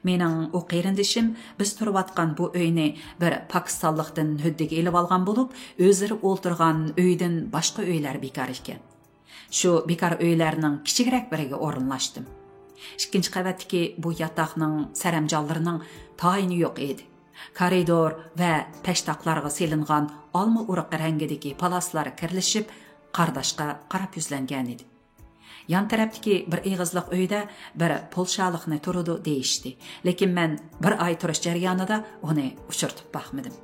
مېنىڭ ئۇ قېرىندىشىم بىز تۇرۇۋاتقان بۇ ئۆينى بىر پاكىستانلىقتىن ھۆددىگە ئېلىۋالغان بولۇپ، ئۆزلىرى ئولتۇرغان ئۆيدىن باشقا ئۆيلەر بىكار ئىكەن. شۇ بىكار ئۆيلەرنىڭ كىچىكرەك بىرىگە ئورۇنلاشتىم. ئىككىنچى قەۋەتتىكى بۇ ياتاقنىڭ سەرەمجانلىرىنىڭ تايىنى يوق ئىدى. كارىدور ۋە پەشتاقلارغا سېلىنغان ئالما ئۇرۇقى رەڭگىدىكى پالاسلار كىرلىشىپ، قارىداشقا قاراپ يۈزلەنگەنىدى. يان تەرەپتىكى بىر ئېغىزلىق ئۆيدە بىر پولشالىقنى تۇرىدۇ دېيىشتى، لېكىن مەن بىر ئاي تۇرۇش جەريانىدا ئۇنى ئۇچرىتىپ باقمىدىم.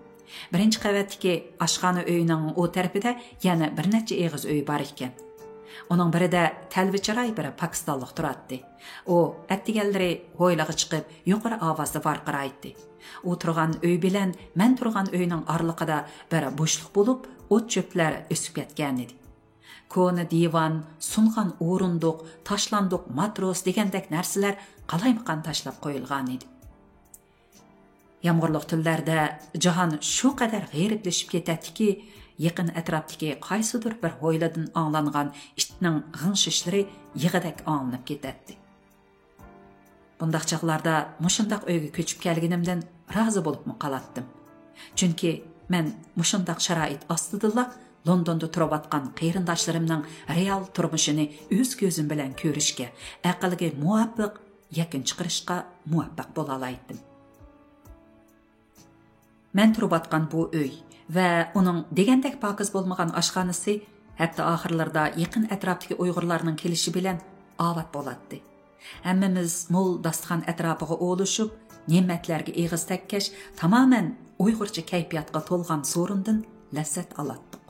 بىرىنچى قەۋەتتىكى ئاشخانا ئۆيىنىڭ ئۇ تەرىپىدە يەنە بىر نەچچە ئېغىز ئۆي بار ئىكەن. ئۇنىڭ بىرىدە تەلۋە چىراي بىر پاكىستانلىق تۇراتتى. ئۇ ئەتىگەنلىرى ھويلىغا چىقىپ، يۇقىرى ئاۋازدا ۋارقىرايتتى. ئۇ تۇرغان ئۆي بىلەن مەن تۇرغان ئۆينىڭ ئارىلىقىدا بىر بوشلۇق بولۇپ، ئوت-چۆپلەر ئۆسۈپ كەتكەنىدى. كونا دىۋان، سۇنغان ئورۇندۇق، تاشلاندۇق ماتروس دېگەندەك نەرسىلەر قالايمىقان تاشلاپ قويۇلغانىدى. يامغۇرلۇق تۈنلەردە جاھان شۇ قەدەر غېرىبلىشىپ كېتەتتىكى، يېقىن ئەتراپتىكى قايسىدۇر بىر ھويلىدىن ئاڭلانغان ئىتنىڭ غىڭشىشلىرى يىغىدەك ئاڭلىنىپ كېتەتتى. بۇنداق چاغلاردا مۇشۇنداق ئۆيگە كۆچۈپ كەلگىنىمدىن رازى بولۇپمۇ قالاتتىم. چۈنكى مەن مۇشۇنداق شارائىت ئاستىدىلا لوندوندا تۇرۇۋاتقان قېرىنداشلىرىمنىڭ رېئال تۇرمۇشىنى ئۆز كۆزۈم بىلەن كۆرۈشكە، ئەقىلگە مۇۋاپىق يەكۈن چىقىرىشقا مۇۋەپپەق بولالايتتىم. مەن تۇرۇۋاتقان بۇ ئۆي ۋە ئۇنىڭ دېگەندەك پاكىز بولمىغان ئاشخانىسى ھەپتە ئاخىرلىرىدا يېقىن ئەتراپتىكى ئۇيغۇرلارنىڭ كېلىشى بىلەن ئاۋات بولاتتى. ھەممىمىز مول داستىخان ئەتراپىغا ئولىشىپ، نېمەتلەرگە ئېغىز تەگكەچ، تامامەن ئۇيغۇرچە كەيپىياتقا تولغان سورۇندىن لەززەت ئالاتتۇق.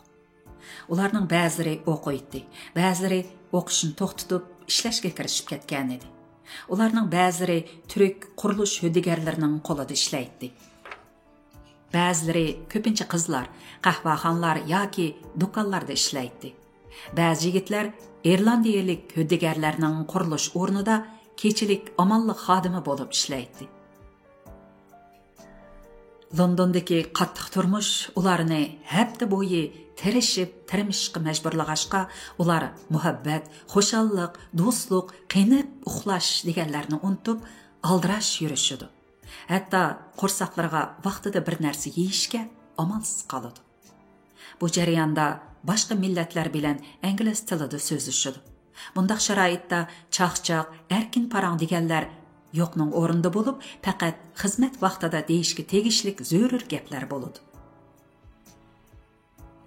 ئۇلارنىڭ بەزىلىرى ئوقۇيتتى، بەزىلىرى ئوقۇشنى توختىتىپ، ئىشلەشكە كىرىشىپ كەتكەنىدى. ئۇلارنىڭ بەزىلىرى تۈرك قۇرۇلۇش ھۆددىگەرلىرىنىڭ قولىدا ئىشلەيتتى. بەزىلىرى، كۆپىنچە قىزلار، قەھۋەخانىلار ياكى دۇكانلاردا ئىشلەيتتى. بەزى يىگىتلەر ئىرلاندىيەلىك ھۆددىگەرلەرنىڭ قۇرۇلۇش ئورنىدا كېچىلىك ئامانلىق خادىمى بولۇپ ئىشلەيتتى. لوندوندىكى قاتتىق تۇرمۇش ئۇلارنى ھەپتە بويى تىرىشىپ، تىرمىشىشقا مەجبۇرلىغاچقا، ئۇلار مۇھەببەت، خۇشاللىق، دوستلۇق، قېنىپ ئۇخلاش دېگەنلەرنى ئۇنتۇپ، ئالدىراش يۈرۈشىدۇ. ھەتتا قورساقلىرىغا ۋاقتىدا بىر نەرسە يېيىشكە ئامالسىز قالىدۇ. بۇ جەرياندا باشقا مىللەتلەر بىلەن ئىنگلىز تىلىدا سۆزلىشىدۇ. بۇنداق شارائىتتا چاقچاق، ئەركىن پاراڭ دېگەنلەر يوقنىڭ ئورنىدا بولۇپ، پەقەت خىزمەت ۋاقتىدا دېيىشكە تېگىشلىك زۆرۈر گەپلەر بولىدۇ.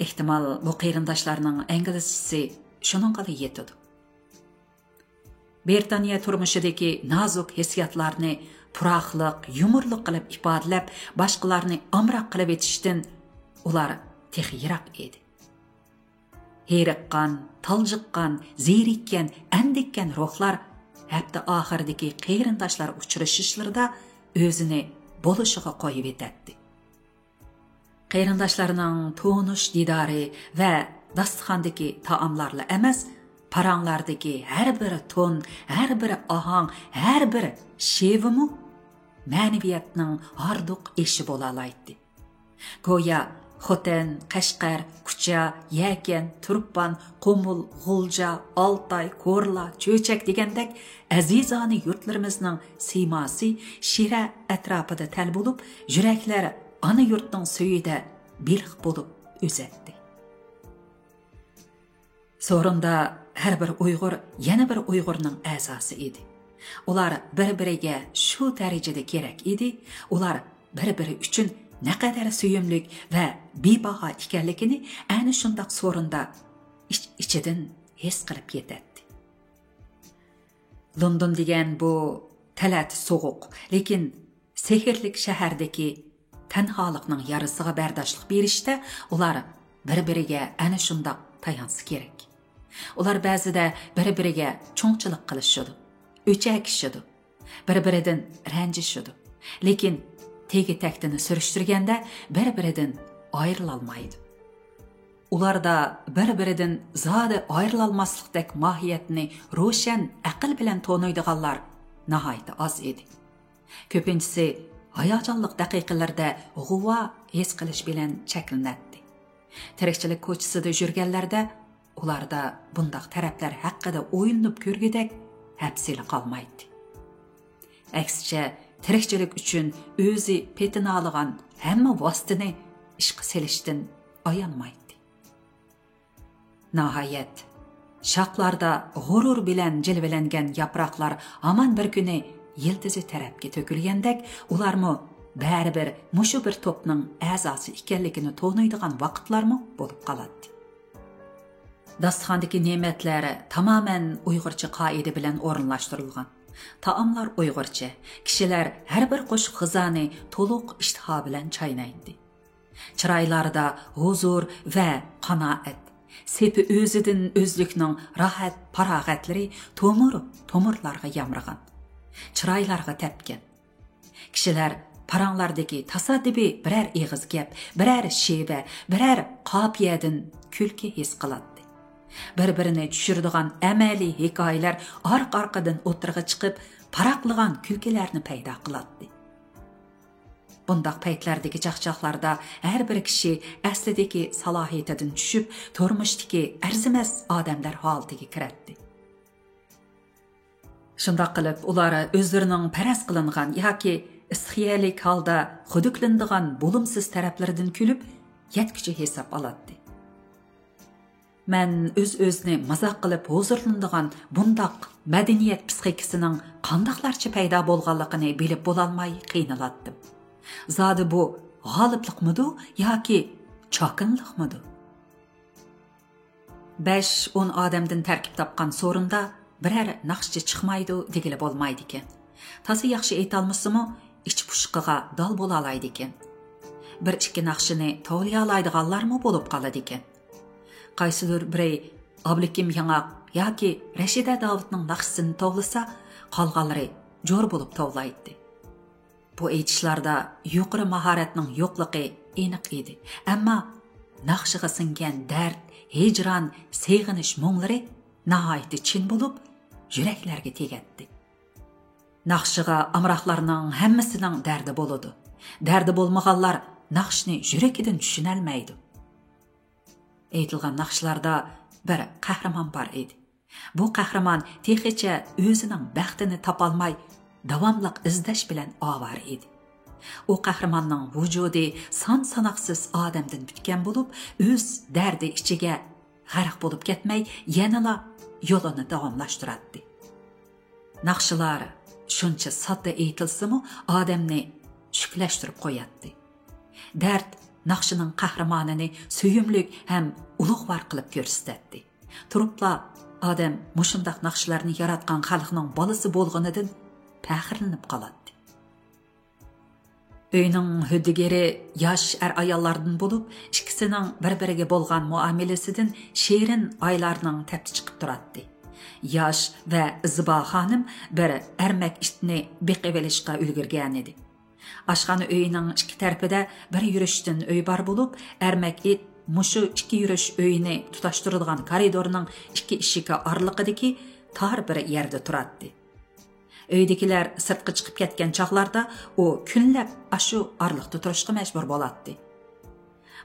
ئېھتىمال، بۇ قېرىنداشلارنىڭ ئىنگلىزچىسى شۇنىڭغىلا يېتىدۇ. بىرىتانىيە تۇرمۇشىدىكى نازۇك ھېسسىياتلارنى پۇراقلىق، يۇمۇرلۇق قىلىپ ئىپادىلەپ، باشقىلارنى ئامراق قىلىۋېتىشتىن ئۇلار تېخى يىراق ئىدى. ھېرىققان، تالجىققان، زېرىككەن، ئەندىككەن روھلار ھەپتە ئاخىرىدىكى قېرىنداشلار ئۇچرىشىشلىرىدا ئۆزىنى بولۇشىغا قويۇۋېتەتتى. قېرىنداشلارنىڭ تونۇش دىدارى ۋە داستىخاندىكى تائاملارلا ئەمەس، پاراڭلاردىكى ھەر بىر تون، ھەر بىر ئاھاڭ، ھەر بىر شېۋىمۇ مەنىۋىيەتنىڭ ھاردۇق ئېشى بولالايتتى. گويا خوتەن، قەشقەر، كۇچا، يەكەن، تۇرپان، قۇمۇل، غۇلجا، ئالتاي، كورلا، چۆچەك دېگەندەك ئەزىزانە يۇرتلىرىمىزنىڭ سىيماسى شىرە ئەتراپىدا تەل بولۇپ، يۈرەكلەر ئانا يۇرتنىڭ سۈيىدە بېلىق بولۇپ ئۈزەتتى. سورۇندا ھەر بىر ئۇيغۇر يەنە بىر ئۇيغۇرنىڭ ئەزاسى ئىدى. ئۇلار بىر-بىرىگە شۇ دەرىجىدە كېرەك ئىدى. ئۇلار بىر-بىرى ئۈچۈن نەقەدەر سۆيۈملۈك ۋە بىباھا ئىكەنلىكىنى ئەنە شۇنداق سورۇندا ئىچ-ئىچىدىن ھېس قىلىپ يېتەتتى. لوندون دېگەن بۇ تەلەتە سوغۇق، لېكىن سېھىرلىك شەھەردىكى تەنھالىقنىڭ يارىسىغا بەرداشلىق بېرىشتە ئۇلار بىر-بىرىگە ئەنە شۇنداق تايانسا كېرەك. ئۇلار بەزىدە بىر-بىرىگە چوڭچىلىق قىلىشىدۇ، ئۆچەكىشىدۇ، بىر-بىرىدىن رەنجىشىدۇ. لېكىن تېگى-تەكتىنى سۈرۈشتۈرگەندە بىر-بىرىدىن ئايرىلالمايدۇ. ئۇلاردا بىر-بىرىدىن زادى ئايرىلالماسلىقتەك ماھىيەتنى روشەن ئەقىل بىلەن تونۇيدىغانلار ناھايىتى ئاز ئىدى. كۆپىنچىسى ھاياجانلىق دەقىقىلەردە غۇۋا ھېس قىلىش بىلەن چەكلىنەتتى. تىرىكچىلىك كوچىسىدا يۈرگەنلەردە ئۇلاردا بۇنداق تەرەپلەر ھەققىدە ئويلىنىپ كۆرگۈدەك ھەپسىلە قالمايتتى. ئەكسىچە، تىرىكچىلىك ئۈچۈن ئۆزى پېتىنالىغان ھەممە ۋاسىتىنى ئىشقا سېلىشتىن ئايانمايتتى. ناھايەت، شاخلاردا غۇرۇر بىلەن جىلۋىلەنگەن ياپراقلار ھامان بىر كۈنى يىلتىزى تەرەپكە تۆكۈلگەندەك، ئۇلارمۇ بەرىبىر مۇشۇ بىر توپنىڭ ئەزاسى ئىكەنلىكىنى تونۇيدىغان ۋاقىتلارمۇ بولۇپ قالاتتى. داستىخاندىكى نېمەتلەر تامامەن ئۇيغۇرچە قائىدە بىلەن ئورۇنلاشتۇرۇلغان. تائاملار ئۇيغۇرچە، كىشىلەر ھەر بىر قوشۇق غىزانى تولۇق ئىشتىها بىلەن چاينايتتى. چىرايلاردا ھۇزۇر ۋە قانائەت، سېپى ئۆزىدىن ئۆزلۈكنىڭ راھەت پاراغەتلىرى تومۇر تومۇرلارغا يامرىغان، چىرايلارغا تەپكەن. كىشىلەر پاراڭلاردىكى تاسادىپىي بىرەر ئېغىز گەپ، بىرەر شېۋە، بىرەر قاپىيەدىن كۈلكە ھېس قىلاتتى. بىر-بىرىنى چۈشۈرىدىغان ئەمەلىي ھېكايىلەر ئارقا-ئارقىدىن ئوتتۇرىغا چىقىپ، پاراقلىغان كۈلكىلەرنى پەيدا قىلاتتى. بۇنداق پەيتلەردىكى چاقچاقلاردا ھەر بىر كىشى ئەسلىدىكى سالاھىيىتىدىن چۈشۈپ، تۇرمۇشتىكى ئەرزىمەس ئادەملەر ھالىتىگە كىرەتتى. شۇنداق قىلىپ، ئۇلار ئۆزلىرىنىڭ پەرەز قىلىنغان ياكى ئىستىخىيەلىك ھالدا خۇدۈكلىنىدىغان بولۇمسىز تەرەپلىرىدىن كۈلۈپ، يەتكۈچە ھېساب ئالاتتى. مەن ئۆز-ئۆزىنى مازاق قىلىپ ھۇزۇرلىنىدىغان بۇنداق مەدەنىيەت پىسخىكىسىنىڭ قانداقلارچە پەيدا بولغانلىقىنى بىلىپ بولالماي قىينىلاتتىم. زادى بۇ غالىبلىقمىدۇ ياكى چاكىنىلىقمىدۇ؟ بەش-ئون ئادەمدىن تەركىب تاپقان سورۇندا بىرەر ناخشىچى چىقمايدۇ دېگىلى بولمايدىكەن. تازا ياخشى ئېيتالمىسىمۇ، ئىچ پۇشۇقىغا دال بولالايدىكەن. بىر-ئىككى ناخشىنى توۋلىيالايدىغانلارمۇ بولۇپ قالىدىكەن. قايسىدۇر بىرى ئابلىكىم ياڭاق ياكى رەشىدە داۋۇتنىڭ ناخشىسىنى توۋلىسا، قالغانلىرى جور بولۇپ توۋلايتتى. بۇ ئېيتىشلاردا يۇقىرى ماھارەتنىڭ يوقلۇقى ئېنىق ئىدى. ئەمما ناخشىغا سىڭگەن دەرد، ھىجران، سېغىنىش مۇڭلىرى ناھايىتى چىن بولۇپ، يۈرەكلەرگە تېگەتتى. ناخشىغا ئامراقلارنىڭ ھەممىسىنىڭ دەردى بولىدۇ. دەردى بولمىغانلار ناخشىنى يۈرىكىدىن چۈشىنەلمەيدۇ. ئېيتىلغان ناخشىلاردا بىر قەھرىمان بار ئىدى. بۇ قەھرىمان تېخىچە ئۆزىنىڭ بەختىنى تاپالماي، داۋاملىق ئىزدەش بىلەن ئاۋارە ئىدى. ئۇ قەھرىماننىڭ ۋۇجۇدى سان-ساناقسىز ئادەمدىن پۈتكەن بولۇپ، ئۆز دەردى ئىچىگە غەرق بولۇپ كەتمەي، يەنىلا يولىنى داۋاملاشتۇراتتى. ناخشىلار شۇنچە ساددا ئېيتىلسىمۇ، ئادەمنى شۈكلەشتۈرۈپ قوياتتى. دەرد ناخشىنىڭ قەھرىمانىنى سۆيۈملۈك ھەم ئۇلۇغۋار قىلىپ كۆرسىتەتتى. تۇرۇپلا ئادەم مۇشۇنداق ناخشىلارنى ياراتقان خەلقنىڭ بالىسى بولغىنىدىن پەخىرلىنىپ قالاتتى. ئۆينىڭ ھۆددىگىرى ياش ئەر-ئاياللاردىن بولۇپ، ئىككىسىنىڭ بىر-بىرىگە بولغان مۇئامىلىسىدىن شېرىن ئايلارنىڭ تەپتى چىقىپ تۇراتتى. ياش ۋە زىبا خانىم بىر ئەرمەك ئىتنى بېقىۋېلىشقا ئۈلگۈرگەنىدى. ئاشخانا ئۆيىنىڭ ئىككى تەرىپىدە بىر يۈرۈشتىن ئۆي بار بولۇپ، ئەرمەك ئىت مۇشۇ ئىككى يۈرۈش ئۆينى تۇتاشتۇرىدىغان كارىدورنىڭ ئىككى ئىشىكى ئارىلىقىدىكى تار بىر يەردە تۇراتتى. ئۆيدىكىلەر سىرتقا چىقىپ كەتكەن چاغلاردا ئۇ كۈنلەپ ئاشۇ ئارىلىقتا تۇرۇشقا مەجبۇر بولاتتى.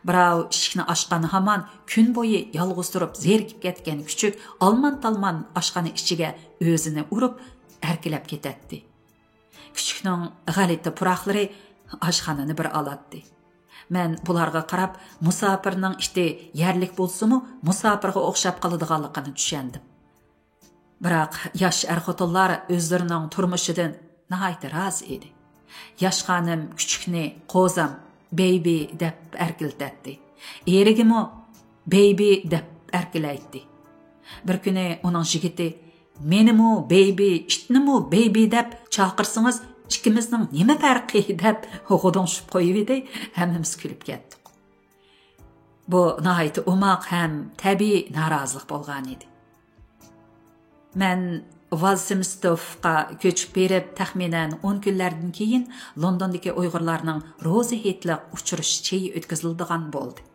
بىراۋ ئىشىكنى ئاچقان ھامان كۈن بويى يالغۇز تۇرۇپ زېرىكىپ كەتكەن كۈچۈك ئالمان-تالمان ئاشخانا ئىچىگە ئۆزىنى ئۇرۇپ، ئەركىلەپ كېتەتتى. كۈچۈكنىڭ غەلىتە پۇراقلىرى ئاشخانىنى بىر ئالاتتى. مەن بۇلارغا قاراپ، مۇساپىرنىڭ ئىتى يەرلىك بولسىمۇ، مۇساپىرغا ئوخشاپ قالىدىغانلىقىنى چۈشەندىم. بىراق ياش ئەر-خوتۇنلار ئۆزلىرىنىڭ تۇرمۇشىدىن ناھايىتى رازى ئىدى. ياش خانىم كۈچۈكنى قوزام، بەيبى دەپ ئەركىلىتەتتى. ئېرىگىمۇ بەيبى دەپ ئەركىلەيتتى. بىر كۈنى ئۇنىڭ يىگىتى، «مېنىمۇ بەيبى، ئىتنىمۇ بەيبى دەپ چاقىرسىڭىز، ئىككىمىزنىڭ نېمە پەرقى؟» دەپ غۇدۇڭشىپ قويۇۋىدى، ھەممىمىز كۈلۈپ كەتتۇق. بۇ ناھايىتى ئوماق ھەم تەبىئىي نارازىلىق بولغانىدى. مەن ۋالسىمستوفقا كۆچۈپ بېرىپ، تەخمىنەن ئون كۈنلەردىن كېيىن لوندوندىكى ئۇيغۇرلارنىڭ روزى ھېيتلىق ئۇچرىشىش چېيى ئۆتكۈزۈلىدىغان بولدى.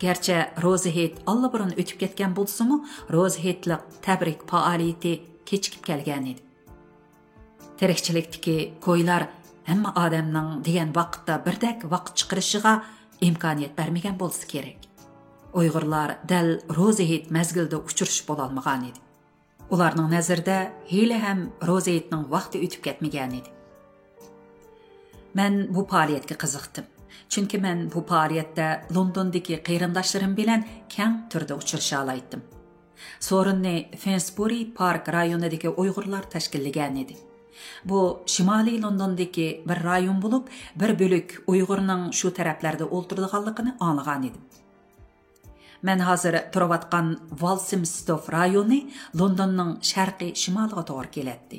گەرچە روزى ھېيت ئاللىبۇرۇن ئۆتۈپ كەتكەن بولسىمۇ، روزى ھېيتلىق تەبرىك پائالىيىتى كېچىكىپ كەلگەنىدى. تىرىكچىلىكتىكى كويلار ھەممە ئادەمنىڭ دېگەن ۋاقىتتا بىردەك ۋاقىت چىقىرىشىغا ئىمكانىيەت بەرمىگەن بولسا كېرەك. ئۇيغۇرلار دەل روزى ھېيت مەزگىلىدە ئۇچرىشىپ بولالمىغانىدى. ئۇلارنىڭ نەزىرىدە ھېلىھەم روزى ھېيتنىڭ ۋاقتى ئۆتۈپ كەتمىگەنىدى. مەن بۇ پائالىيەتكە قىزىقتىم. چۈنكى مەن بۇ پائالىيەتتە لوندوندىكى قېرىنداشلىرىم بىلەن كەڭ تۈردە ئۇچرىشالايتتىم. سورۇننى فېنسبۇرى پارك رايونىدىكى ئۇيغۇرلار تەشكىللىگەنىدى. بۇ شىمالىي لوندوندىكى بىر رايون بولۇپ، بىر بۆلۈك ئۇيغۇرنىڭ شۇ تەرەپلەردە ئولتۇرىدىغانلىقىنى ئاڭلىغانىدىم. مەن ھازىر تۇرۇۋاتقان ۋالسىمستوف رايونى لوندوننىڭ شەرقىي شىمالىغا توغرا كېلەتتى.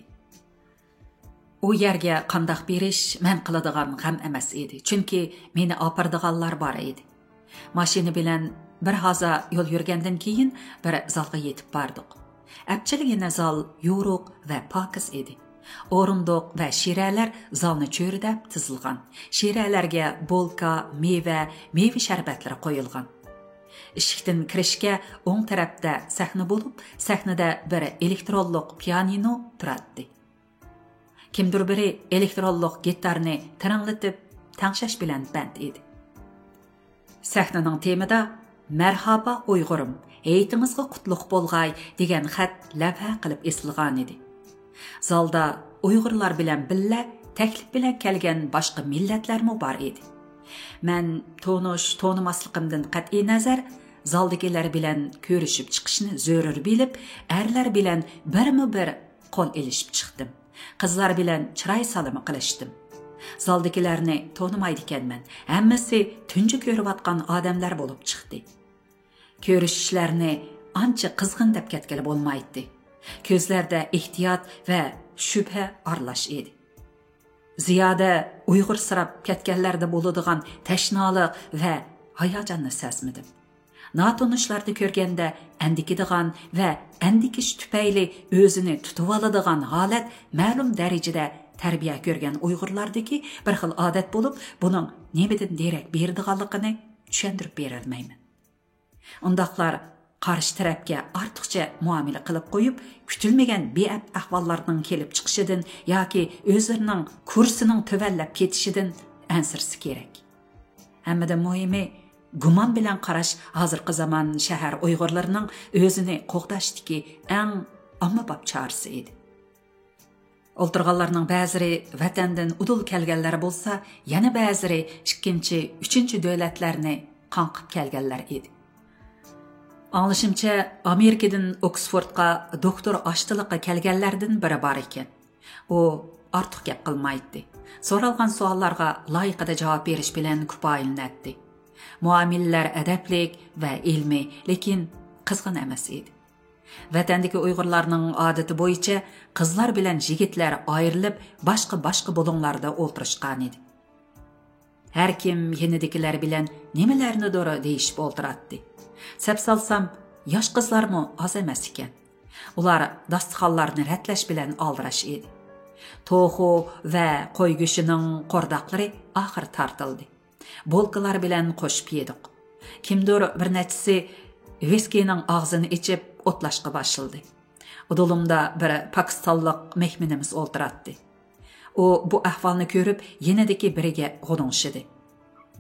ئۇ يەرگە قانداق بېرىش مەن قىلىدىغان غەم ئەمەس ئىدى، چۈنكى مېنى ئاپىرىدىغانلار بار ئىدى. ماشىنا بىلەن بىر ھازا يول يۈرگەندىن كېيىن بىر زالغا يېتىپ باردۇق. ئەپچىلگىنە زال يورۇق ۋە پاكىز ئىدى. ئورۇندۇق ۋە شىرەلەر زالنى چۆرىدەپ تىزىلغان. شىرەلەرگە بولكا، مېۋە، مېۋە شەربەتلىرى قويۇلغان. ئىشىكتىن كىرىشكە ئوڭ تەرەپتە سەھنە بولۇپ، سەھنىدە بىر ئېلېكترونلۇق پىيانىنو تۇراتتى. كىمدۇر بىرى ئېلېكترونلۇق گىتارنى تىرىڭلىتىپ، تەڭشەش بىلەن بەند ئىدى. سەھنىنىڭ تېمىدا «مەرھابا ئۇيغۇرۇم، ھېيتىڭىزغا قۇتلۇق بولغاي» دېگەن خەت لەۋھە قىلىپ ئېسىلغانىدى. زالدا ئۇيغۇرلار بىلەن بىللە تەكلىپ بىلەن كەلگەن باشقا مىللەتلەرمۇ بار ئىدى. مەن تونۇش-تونۇماسلىقىمدىن قەتئىينەزەر، زالدىكىلەر بىلەن كۆرۈشۈپ چىقىشنى زۆرۈر بىلىپ، ئەرلەر بىلەن بىرمۇ بىر قول ئېلىشىپ چىقتىم. قىزلار بىلەن چىراي سالىمى قىلىشتىم. زالدىكىلەرنى تونۇمايدىكەنمەن. ھەممىسى تۇنجى كۆرۈۋاتقان ئادەملەر بولۇپ چىقتى. كۆرۈشۈشلەرنى ئانچە قىزغىن دەپ كەتكىلى بولمايتتى. كۆزلەردە ئېھتىيات ۋە شۈبھە ئارىلاش ئىدى. زىيادە ئۇيغۇرسىراپ كەتكەنلەردە بولىدىغان تەشنالىق ۋە ھاياجاننى سەزمىدىم. ناتونۇشلارنى كۆرگەندە ئەندىكىدىغان ۋە ئەندىكىش تۈپەيلى ئۆزىنى تۇتۇۋالىدىغان ھالەت مەلۇم دەرىجىدە تەربىيە كۆرگەن ئۇيغۇرلاردىكى بىر خىل ئادەت بولۇپ، بۇنىڭ نېمىدىن دېرەك بېرىدىغانلىقىنى چۈشەندۈرۈپ بېرەلمەيمەن. ئۇنداقلار قارشى تەرەپكە ئارتۇقچە مۇئامىلە قىلىپ قويۇپ، كۈتۈلمىگەن بىئەپ ئەھۋاللارنىڭ كېلىپ چىقىشىدىن ياكى ئۆزلىرىنىڭ كۇرسىنىڭ تۆۋەنلەپ كېتىشىدىن ئەنسىرىسە كېرەك. ھەممىدىن مۇھىمى، گۇمان بىلەن قاراش ھازىرقى زامان شەھەر ئۇيغۇرلىرىنىڭ ئۆزىنى قوغداشتىكى ئەڭ ئاممىباب چارىسى ئىدى. ئولتۇرغانلارنىڭ بەزىلىرى ۋەتەندىن ئۇدۇل كەلگەنلەر بولسا، يەنە بەزىلىرى ئىككىنچى، ئۈچىنچى دۆلەتلەرنى قاڭقىپ كەلگەنلەر ئىدى. ئاڭلىشىمچە، ئامېرىكىدىن ئوكسفوردقا دوكتور ئاشتىلىققا كەلگەنلەردىن بىرى بار ئىكەن. ئۇ ئارتۇق گەپ قىلمايتتى. سورالغان سوئاللارغا لايىقىدا جاۋاب بېرىش بىلەن كۇپايىلىنەتتى. مۇئامىلىلەر ئەدەپلىك ۋە ئىلمىي، لېكىن قىزغىن ئەمەس ئىدى. ۋەتەندىكى ئۇيغۇرلارنىڭ ئادىتى بويىچە قىزلار بىلەن يىگىتلەر ئايرىلىپ، باشقا-باشقا بۇلۇڭلاردا ئولتۇرۇشقانىدى. ھەركىم يېنىدىكىلەر بىلەن نېمىلەرنىدۇر دېيىشىپ ئولتۇراتتى. سەپ سالسام، ياش قىزلارمۇ ئاز ئەمەس ئىكەن. ئۇلار داستىخانلارنى رەتلەش بىلەن ئالدىراش ئىدى. توخۇ ۋە قوي گۆشىنىڭ قورداقلىرى ئاخىر تارتىلدى. بولكىلار بىلەن قوشۇپ يېدۇق. كىمدۇر بىر نەچچىسى ۋىسكىنىڭ ئاغزىنى ئېچىپ ئوتلاشقا باشلىدى. ئۇدۇلۇمدا بىر پاكىستانلىق مېھمىنىمىز ئولتۇراتتى. ئۇ بۇ ئەھۋالنى كۆرۈپ، يېنىدىكى بىرىگە غۇدۇڭشىدى.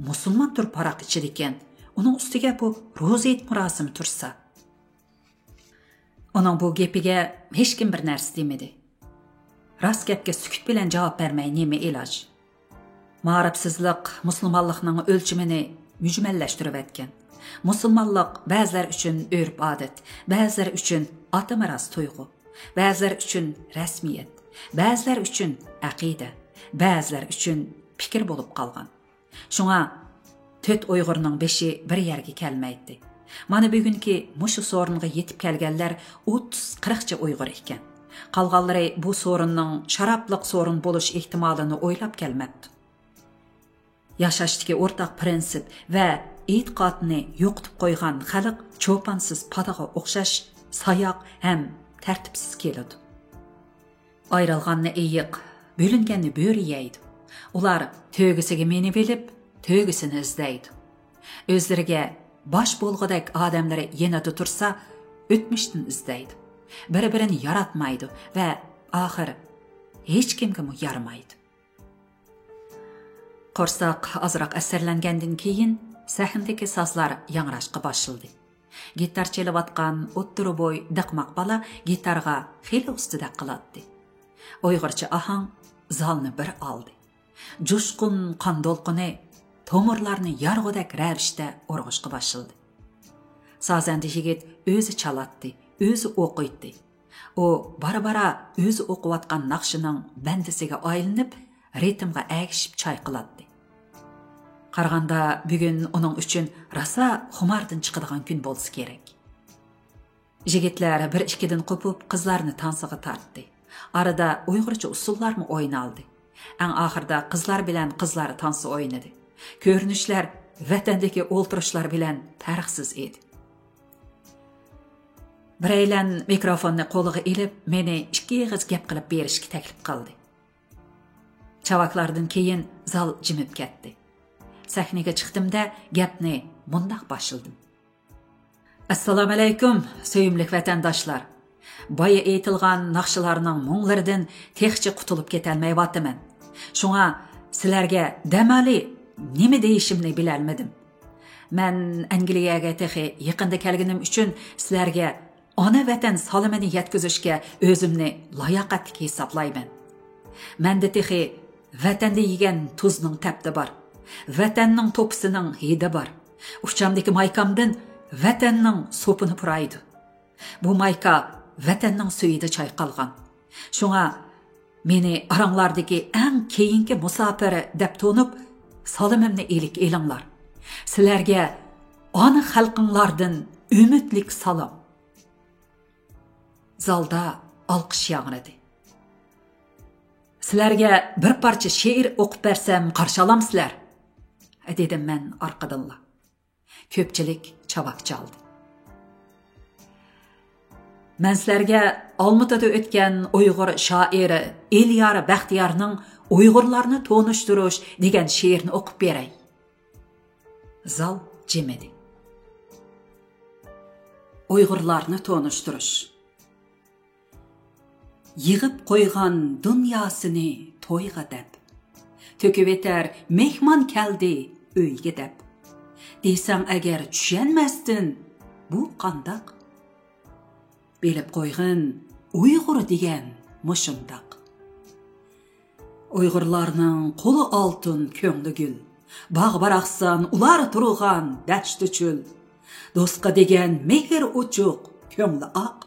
مۇسۇلمان تۇرۇپ ھاراق ئىچىدىكەن، ئۇنىڭ ئۈستىگە بۇ روزا ھېيت مۇراسىمى تۇرسا. ئۇنىڭ بۇ گېپىگە ھېچكىم بىر نەرسە دېمىدى. راست گەپكە سۈكۈت بىلەن جاۋاب بەرمەي نېمە ئىلاج؟ مائارىپسىزلىق مۇسۇلمانلىقنىڭ ئۆلچىمىنى مۈجمەللەشتۈرۈۋەتكەن. مۇسۇلمانلىق بەزىلەر ئۈچۈن ئۆرپ-ئادەت، بەزىلەر ئۈچۈن ئاتا مىراس تۇيغۇ، بەزىلەر ئۈچۈن رەسمىيەت، بەزىلەر ئۈچۈن ئەقىدە، بەزىلەر ئۈچۈن پىكىر بولۇپ قالغان. شۇڭا تۆت ئۇيغۇرنىڭ بېشى بىر يەرگە كەلمەيتتى. مانا بۈگۈنكى مۇشۇ سورۇنغا يېتىپ كەلگەنلەر ئوتتۇز قىرىقچە ئۇيغۇر ئىكەن. قالغانلىرى بۇ سورۇننىڭ شارابلىق سورۇن بولۇش ئېھتىمالىنى ئويلاپ كەلمەپتۇ. ياشاشتىكى ئورتاق پىرىنسىپ ۋە ئېتىقادنى يوقىتىپ قويغان خەلق چوپانسىز پادىغا ئوخشاش ساياق ھەم تەرتىپسىز كېلىدۇ. ئايرىلغاننى ئېيىق، بۆلۈنگەننى بۆرە يەيدۇ. ئۇلار تۆگىسىگە مىنىۋېلىپ، تۆگىسىنى ئىزدەيدۇ. ئۆزلىرىگە باش بولغۇدەك ئادەملىرى يېنىدا تۇرسا، ئۆتمۈشتىن ئىزدەيدۇ. بىر-بىرىنى ياراتمايدۇ ۋە ئاخىر ھېچكىمگىمۇ يارىمايدۇ. قورساق ئازراق ئەسەرلەنگەندىن كېيىن، سەھنىدىكى سازلار ياڭراشقا باشلىدى. گىتار چېلىۋاتقان ئوتتۇرا بوي دىقماق بالا گىتارغا خېلى ئۇستىدەك قىلاتتى. ئۇيغۇرچە ئاھاڭ زالنى بىر ئالدى. جۇشقۇن قان دولقۇنى تومۇرلارنى يارغۇدەك رەۋىشتە ئۇرغۇشقا باشلىدى. سازەندە يىگىت ئۆزى چالاتتى، ئۆزى ئوقۇيتتى. ئۇ بارا-بارا ئۆزى ئوقۇۋاتقان ناخشىنىڭ بەندىسىگە ئايلىنىپ، رىتىمغا ئەگىشىپ چايقىلاتتى. قارىغاندا بۈگۈن ئۇنىڭ ئۈچۈن راسا خۇماردىن چىقىدىغان كۈن بولسا كېرەك. يىگىتلەر بىر-ئىككىدىن قوپۇپ، قىزلارنى تانسىغا تارتتى. ئارىدا ئۇيغۇرچە ئۇسسۇللارمۇ ئوينالدى. ئەڭ ئاخىرىدا قىزلار بىلەن قىزلار تانسا ئوينىدى. كۆرۈنۈشلەر ۋەتەندىكى ئولتۇرۇشلار بىلەن پەرقسىز ئىدى. بىرەيلەن مىكروفوننى قولىغا ئېلىپ، مېنى ئىككى ئېغىز گەپ قىلىپ بېرىشكە تەكلىپ قىلدى. چاۋاكلاردىن كېيىن زال جىمىپ كەتتى. سەھنىگە چىقتىم-دە، گەپنى مۇنداق باشلىدىم. ئەسسالامۇئەلەيكۇم، سۆيۈملۈك ۋەتەنداشلار! بايا ئېيتىلغان ناخشىلارنىڭ مۇڭلىرىدىن تېخىچە قۇتۇلۇپ كېتەلمەيۋاتىمەن. شۇڭا سىلەرگە دەمالى نېمە دېيىشىمنى بىلەلمىدىم. مەن ئەنگلىيەگە تېخى يېقىندا كەلگىنىم ئۈچۈن سىلەرگە ئانا ۋەتەن سالىمىنى يەتكۈزۈشكە ئۆزۈمنى لاياقەتلىك ھېسابلايمەن. مەندە تېخى ۋەتەندە يېگەن تۇزنىڭ تەپتى بار، ۋەتەننىڭ توپىسىنىڭ ھىدى بار. ئۇچامدىكى مايكامدىن ۋەتەننىڭ سوپىنى پۇرايدۇ. بۇ مايكا ۋەتەننىڭ سۈيىدە چايقالغان. شۇڭا مېنى ئاراڭلاردىكى ئەڭ كېيىنكى مۇساپىر دەپ تونۇپ، سالىمىمنى ئىلىك ئېلىڭلار. سىلەرگە ئانا خەلقىڭلاردىن ئۈمىدلىك سالام. زالدا ئالقىش ياڭرىدى. سىلەرگە بىر پارچە شېئىر ئوقۇپ بەرسەم قارشى ئالامسىلەر؟ دېدىم مەن ئارقىدىنلا. كۆپچىلىك چاۋاك چالدى. مەن سىلەرگە ئالمۇتىدا ئۆتكەن ئۇيغۇر شائىرى ئېلىيار بەختىيارنىڭ ئۇيغۇرلارنى تونۇشتۇرۇش دېگەن شېئىرىنى ئوقۇپ بېرەي. زال جىمىدى. ئۇيغۇرلارنى تونۇشتۇرۇش. يىغىپ قويغان دۇنياسىنى تويغا دەپ، تۆكۈۋېتەر مېھمان كەلدى ئۆيگە دەپ. دېسەڭ ئەگەر چۈشەنمەستىن، بۇ قانداق؟ بىلىپ قويغىن، ئۇيغۇر دېگەن مۇشۇنداق. ئۇيغۇرلارنىڭ قولى ئالتۇن، كۆڭلى گۈل. باغ باراقسان، ئۇلار تۇرغان دەشتى چۆل. دوستقا دېگەن مېھىر ئوچۇق، كۆڭلى ئاق.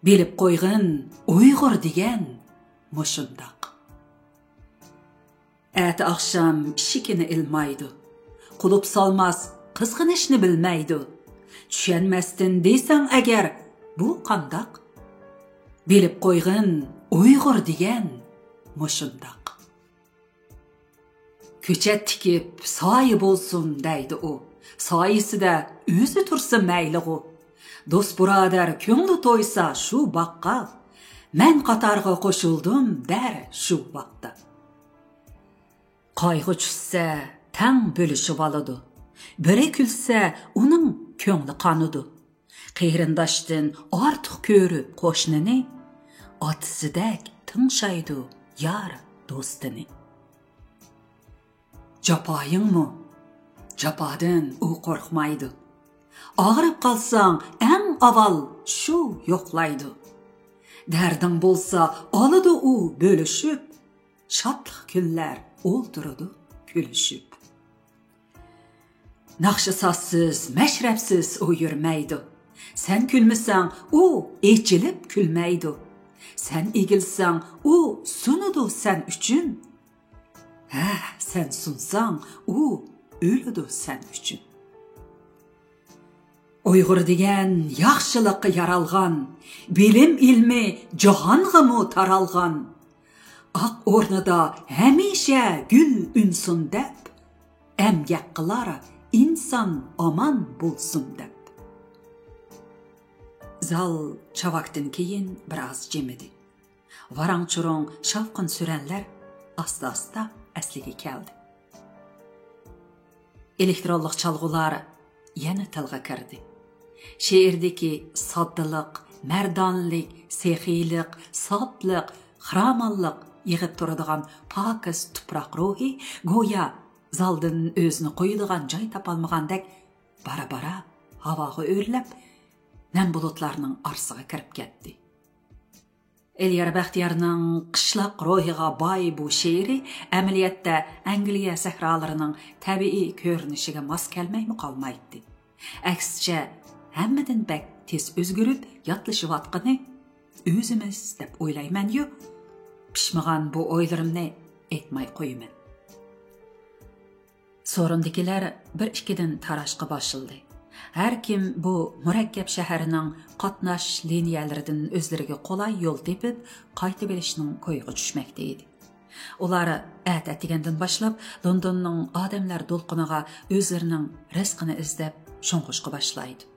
بىلىپ قويغىن، ئۇيغۇر دېگەن مۇشۇنداق. ئەتە ئاخشام ئىشىكىنى ئىلمايدۇ. قۇلۇپ سالماس، قىزغىنىشنى بىلمەيدۇ. چۈشەنمەستىن دېسەڭ ئەگەر، بۇ قانداق؟ بىلىپ قويغىن، ئۇيغۇر دېگەن مۇشۇنداق. كۆچەت تىكىپ سايە بولسۇن دەيدۇ ئۇ. سايىسىدە ئۆزى تۇرسا مەيلىغۇ. دوست بۇرادەر كۆڭلى تويسا شۇ باغقا، مەن قاتارغا قوشۇلدۇم دەر شۇ ۋاقىتتا. قايغۇ چۈشسە تەڭ بۆلۈشۈۋالىدۇ. بىرى كۈلسە ئۇنىڭ كۆڭلى قانىدۇ. قېرىنداشتىن ئارتۇق كۆرۈپ قوشنىنى، ئاتىسىدەك تىڭشايدۇ يار دوستىنى. جاپايىڭمۇ؟ جاپادىن ئۇ قورقمايدۇ. ئاغرىپ قالساڭ ئەڭ ئاۋۋال شۇ يوقلايدۇ. دەردىڭ بولسا ئالىدۇ ئۇ بۆلۈشۈپ، شادلىق كۈنلەر ئولتۇرىدۇ كۈلۈشۈپ. ناخشا سازسىز، مەشرەپسىز ئۇ يۈرمەيدۇ. سەن كۈلمىسەڭ، ئۇ ئېچىلىپ كۈلمەيدۇ. سەن ئېگىلسەڭ، ئۇ سۇنىدۇ سەن ئۈچۈن. ھە، سەن سۇنساڭ، ئۇ ئۆلىدۇ سەن ئۈچۈن. ئۇيغۇر دېگەن ياخشىلىققا يارالغان، بىلىم ئىلمى جاھانغىمۇ تارالغان. ئاق ئورنىدا ھەمىشە گۈل ئۈنسۇن دەپ، ئەمگەك قىلار ئىنسان ئامان بولسۇن دەپ. زال چاۋاكتىن كېيىن بىر ئاز جىمىدى. ۋاراڭ-چۇرۇڭ، شاۋقۇن-سۈرەنلەر ئاستا-ئاستا ئەسلىگە كەلدى. ئېلېكترونلۇق چالغۇلار يەنە تىلغا كىردى. شېئىردىكى ساددىلىق، مەردانىلىك، سېخىيلىق، ساپلىق، خىرامانلىق يىغىپ تۇرىدىغان پاكىز تۇپراق روھى گويا زالدىن ئۆزىنى قويىدىغان جاي تاپالمىغاندەك بارا-بارا ھاۋاغا ئۆرلەپ، نەم بۇلۇتلارنىڭ ئارىسىغا كىرىپ كەتتى. ئېلىيار بەختىيارنىڭ قىشلاق روھىغا باي بۇ شېئىرى ئەمەلىيەتتە ئەنگلىيە سەھرالىرىنىڭ تەبىئىي كۆرۈنۈشىگە ماس كەلمەيمۇ قالمايتتى. ئەكسىچە، ھەممىدىن بەك تېز ئۆزگىرىپ ياتلىشىۋاتقىنى ئۆزىمىز دەپ ئويلايمەنيۇ، پىشمىغان بۇ ئويلىرىمنى ئېيتماي قويىمەن. سورۇندىكىلەر بىر-ئىككىدىن تاراشقا باشلىدى. ھەر كىم بۇ مۇرەككەپ شەھەرنىڭ قاتناش لىنىيەلىرىدىن ئۆزلىرىگە قولاي يول تېپىپ، قايتىۋېلىشنىڭ كويىغا چۈشمەكتە ئىدى. ئۇلار ئەتە ئەتىگەندىن باشلاپ لوندوننىڭ ئادەملەر دولقۇنىغا ئۆزلىرىنىڭ رىزقىنى ئىزدەپ شۇڭغۇشقا باشلايدۇ.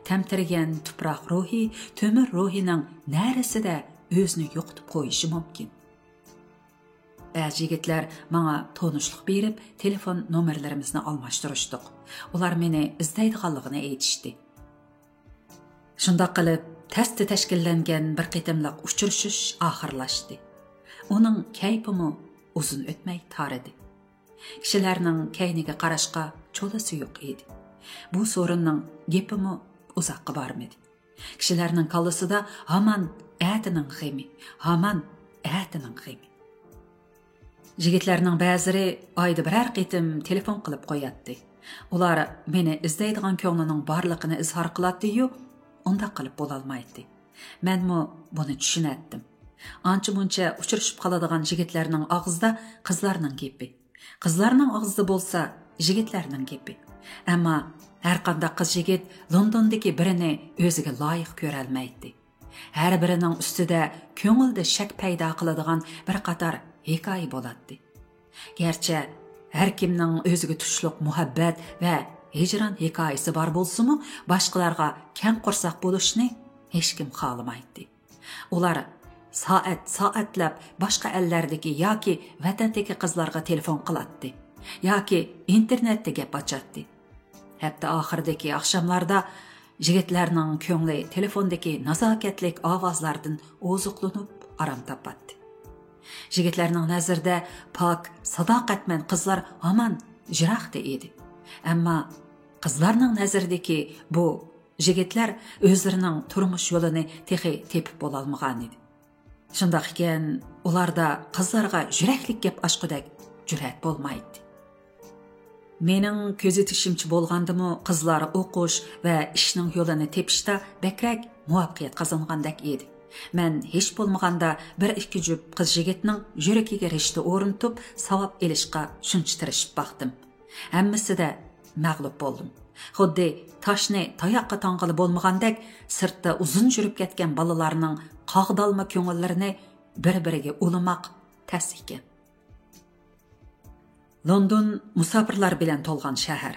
تەمتىرىگەن تۇپراق روھى تۆمۈر روھىنىڭ نەرىسىدە ئۆزىنى يوقىتىپ قويۇشى مۇمكىن. بەزى يىگىتلەر ماڭا تونۇشلۇق بېرىپ، تېلېفون نومۇرلىرىمىزنى ئالماشتۇرۇشتۇق. ئۇلار مېنى ئىزدەيدىغانلىقىنى ئېيتىشتى. شۇنداق قىلىپ، تەستە تەشكىللەنگەن بىر قېتىملىق ئۇچرىشىش ئاخىرلاشتى. ئۇنىڭ كەيپىمۇ ئۇزۇن ئۆتمەي تارىدى. كىشىلەرنىڭ كەينىگە قاراشقا چولىسى يوق ئىدى. بۇ سورۇننىڭ گېپىمۇ ئۇزاققا بارمىدى. كىشىلەرنىڭ كاللىسىدا ھامان ئەتىنىڭ غېمى، ھامان ئەتىنىڭ غېمى. يىگىتلەرنىڭ بەزىلىرى ئايدا بىرەر قېتىم تېلېفون قىلىپ قوياتتى. ئۇلار مېنى ئىزدەيدىغان كۆڭلىنىڭ بارلىقىنى ئىزھار قىلاتتى-يۇ، ئۇنداق قىلىپ بولالمايتتى. مەنمۇ بۇنى چۈشىنەتتىم. ئانچە-مۇنچە ئۇچرىشىپ قالىدىغان يىگىتلەرنىڭ ئاغزىدا قىزلارنىڭ گېپى، قىزلارنىڭ ئاغزىدا بولسا يىگىتلەرنىڭ گېپى. ئەمما ھەرقانداق قىز يىگىت لوندوندىكى بىرىنى ئۆزىگە لايىق كۆرەلمەيتتى. ھەر بىرىنىڭ ئۈستىدە كۆڭۈلدە شەك پەيدا قىلىدىغان بىر قاتار ھېكايە بولاتتى. گەرچە ھەر كىمنىڭ ئۆزىگە تۇشلۇق مۇھەببەت ۋە ھىجران ھېكايىسى بار بولسىمۇ، باشقىلارغا كەڭ قورساق بولۇشنى ھېچكىم خالىمايتتى. ئۇلار سائەت-سائەتلەپ باشقا ئەللەردىكى ياكى ۋەتەندىكى قىزلارغا تېلېفون قىلاتتى ياكى ئىنتېرنېتتە گەپ ئاچاتتى. ھەپتە ئاخىرىدىكى ئاخشاملاردا يىگىتلەرنىڭ كۆڭلى تېلېفوندىكى نازاكەتلىك ئاۋازلاردىن ئوزۇقلىنىپ ئارام تاپاتتى. يىگىتلەرنىڭ نەزىرىدە پاك، ساداقەتمەن قىزلار ھامان يىراقتا ئىدى. ئەمما قىزلارنىڭ نەزىرىدىكى بۇ يىگىتلەر ئۆزلىرىنىڭ تۇرمۇش يولىنى تېخى تېپىپ بولالمىغانىدى. شۇنداق ئىكەن، ئۇلاردا قىزلارغا يۈرەكلىك گەپ ئاچقۇدەك جۈرئەت بولمايتتى. مېنىڭ كۆزىتىشىمچە بولغاندىمۇ، قىزلار ئوقۇش ۋە ئىشنىڭ يولىنى تېپىشتا بەكرەك مۇۋەپپەقىيەت قازانغاندەك ئىدى. مەن ھېچ بولمىغاندا بىر ئىككى جۈپ قىز يىگىتنىڭ يۈرىكىگە رىشتە ئورنىتىپ، ساۋاب ئېلىشقا شۇنچە تىرىشىپ باقتىم. ھەممىسىدە مەغلۇپ بولدۇم. خۇددى تاشنى تاياققا تاڭغىلى بولمىغاندەك، سىرتتا ئۇزۇن يۈرۈپ كەتكەن بالىلارنىڭ قاغدالما كۆڭۈللىرىنى بىر-بىرىگە ئۇلىماق تەس ئىكەن. لوندون مۇساپىرلار بىلەن تولغان شەھەر.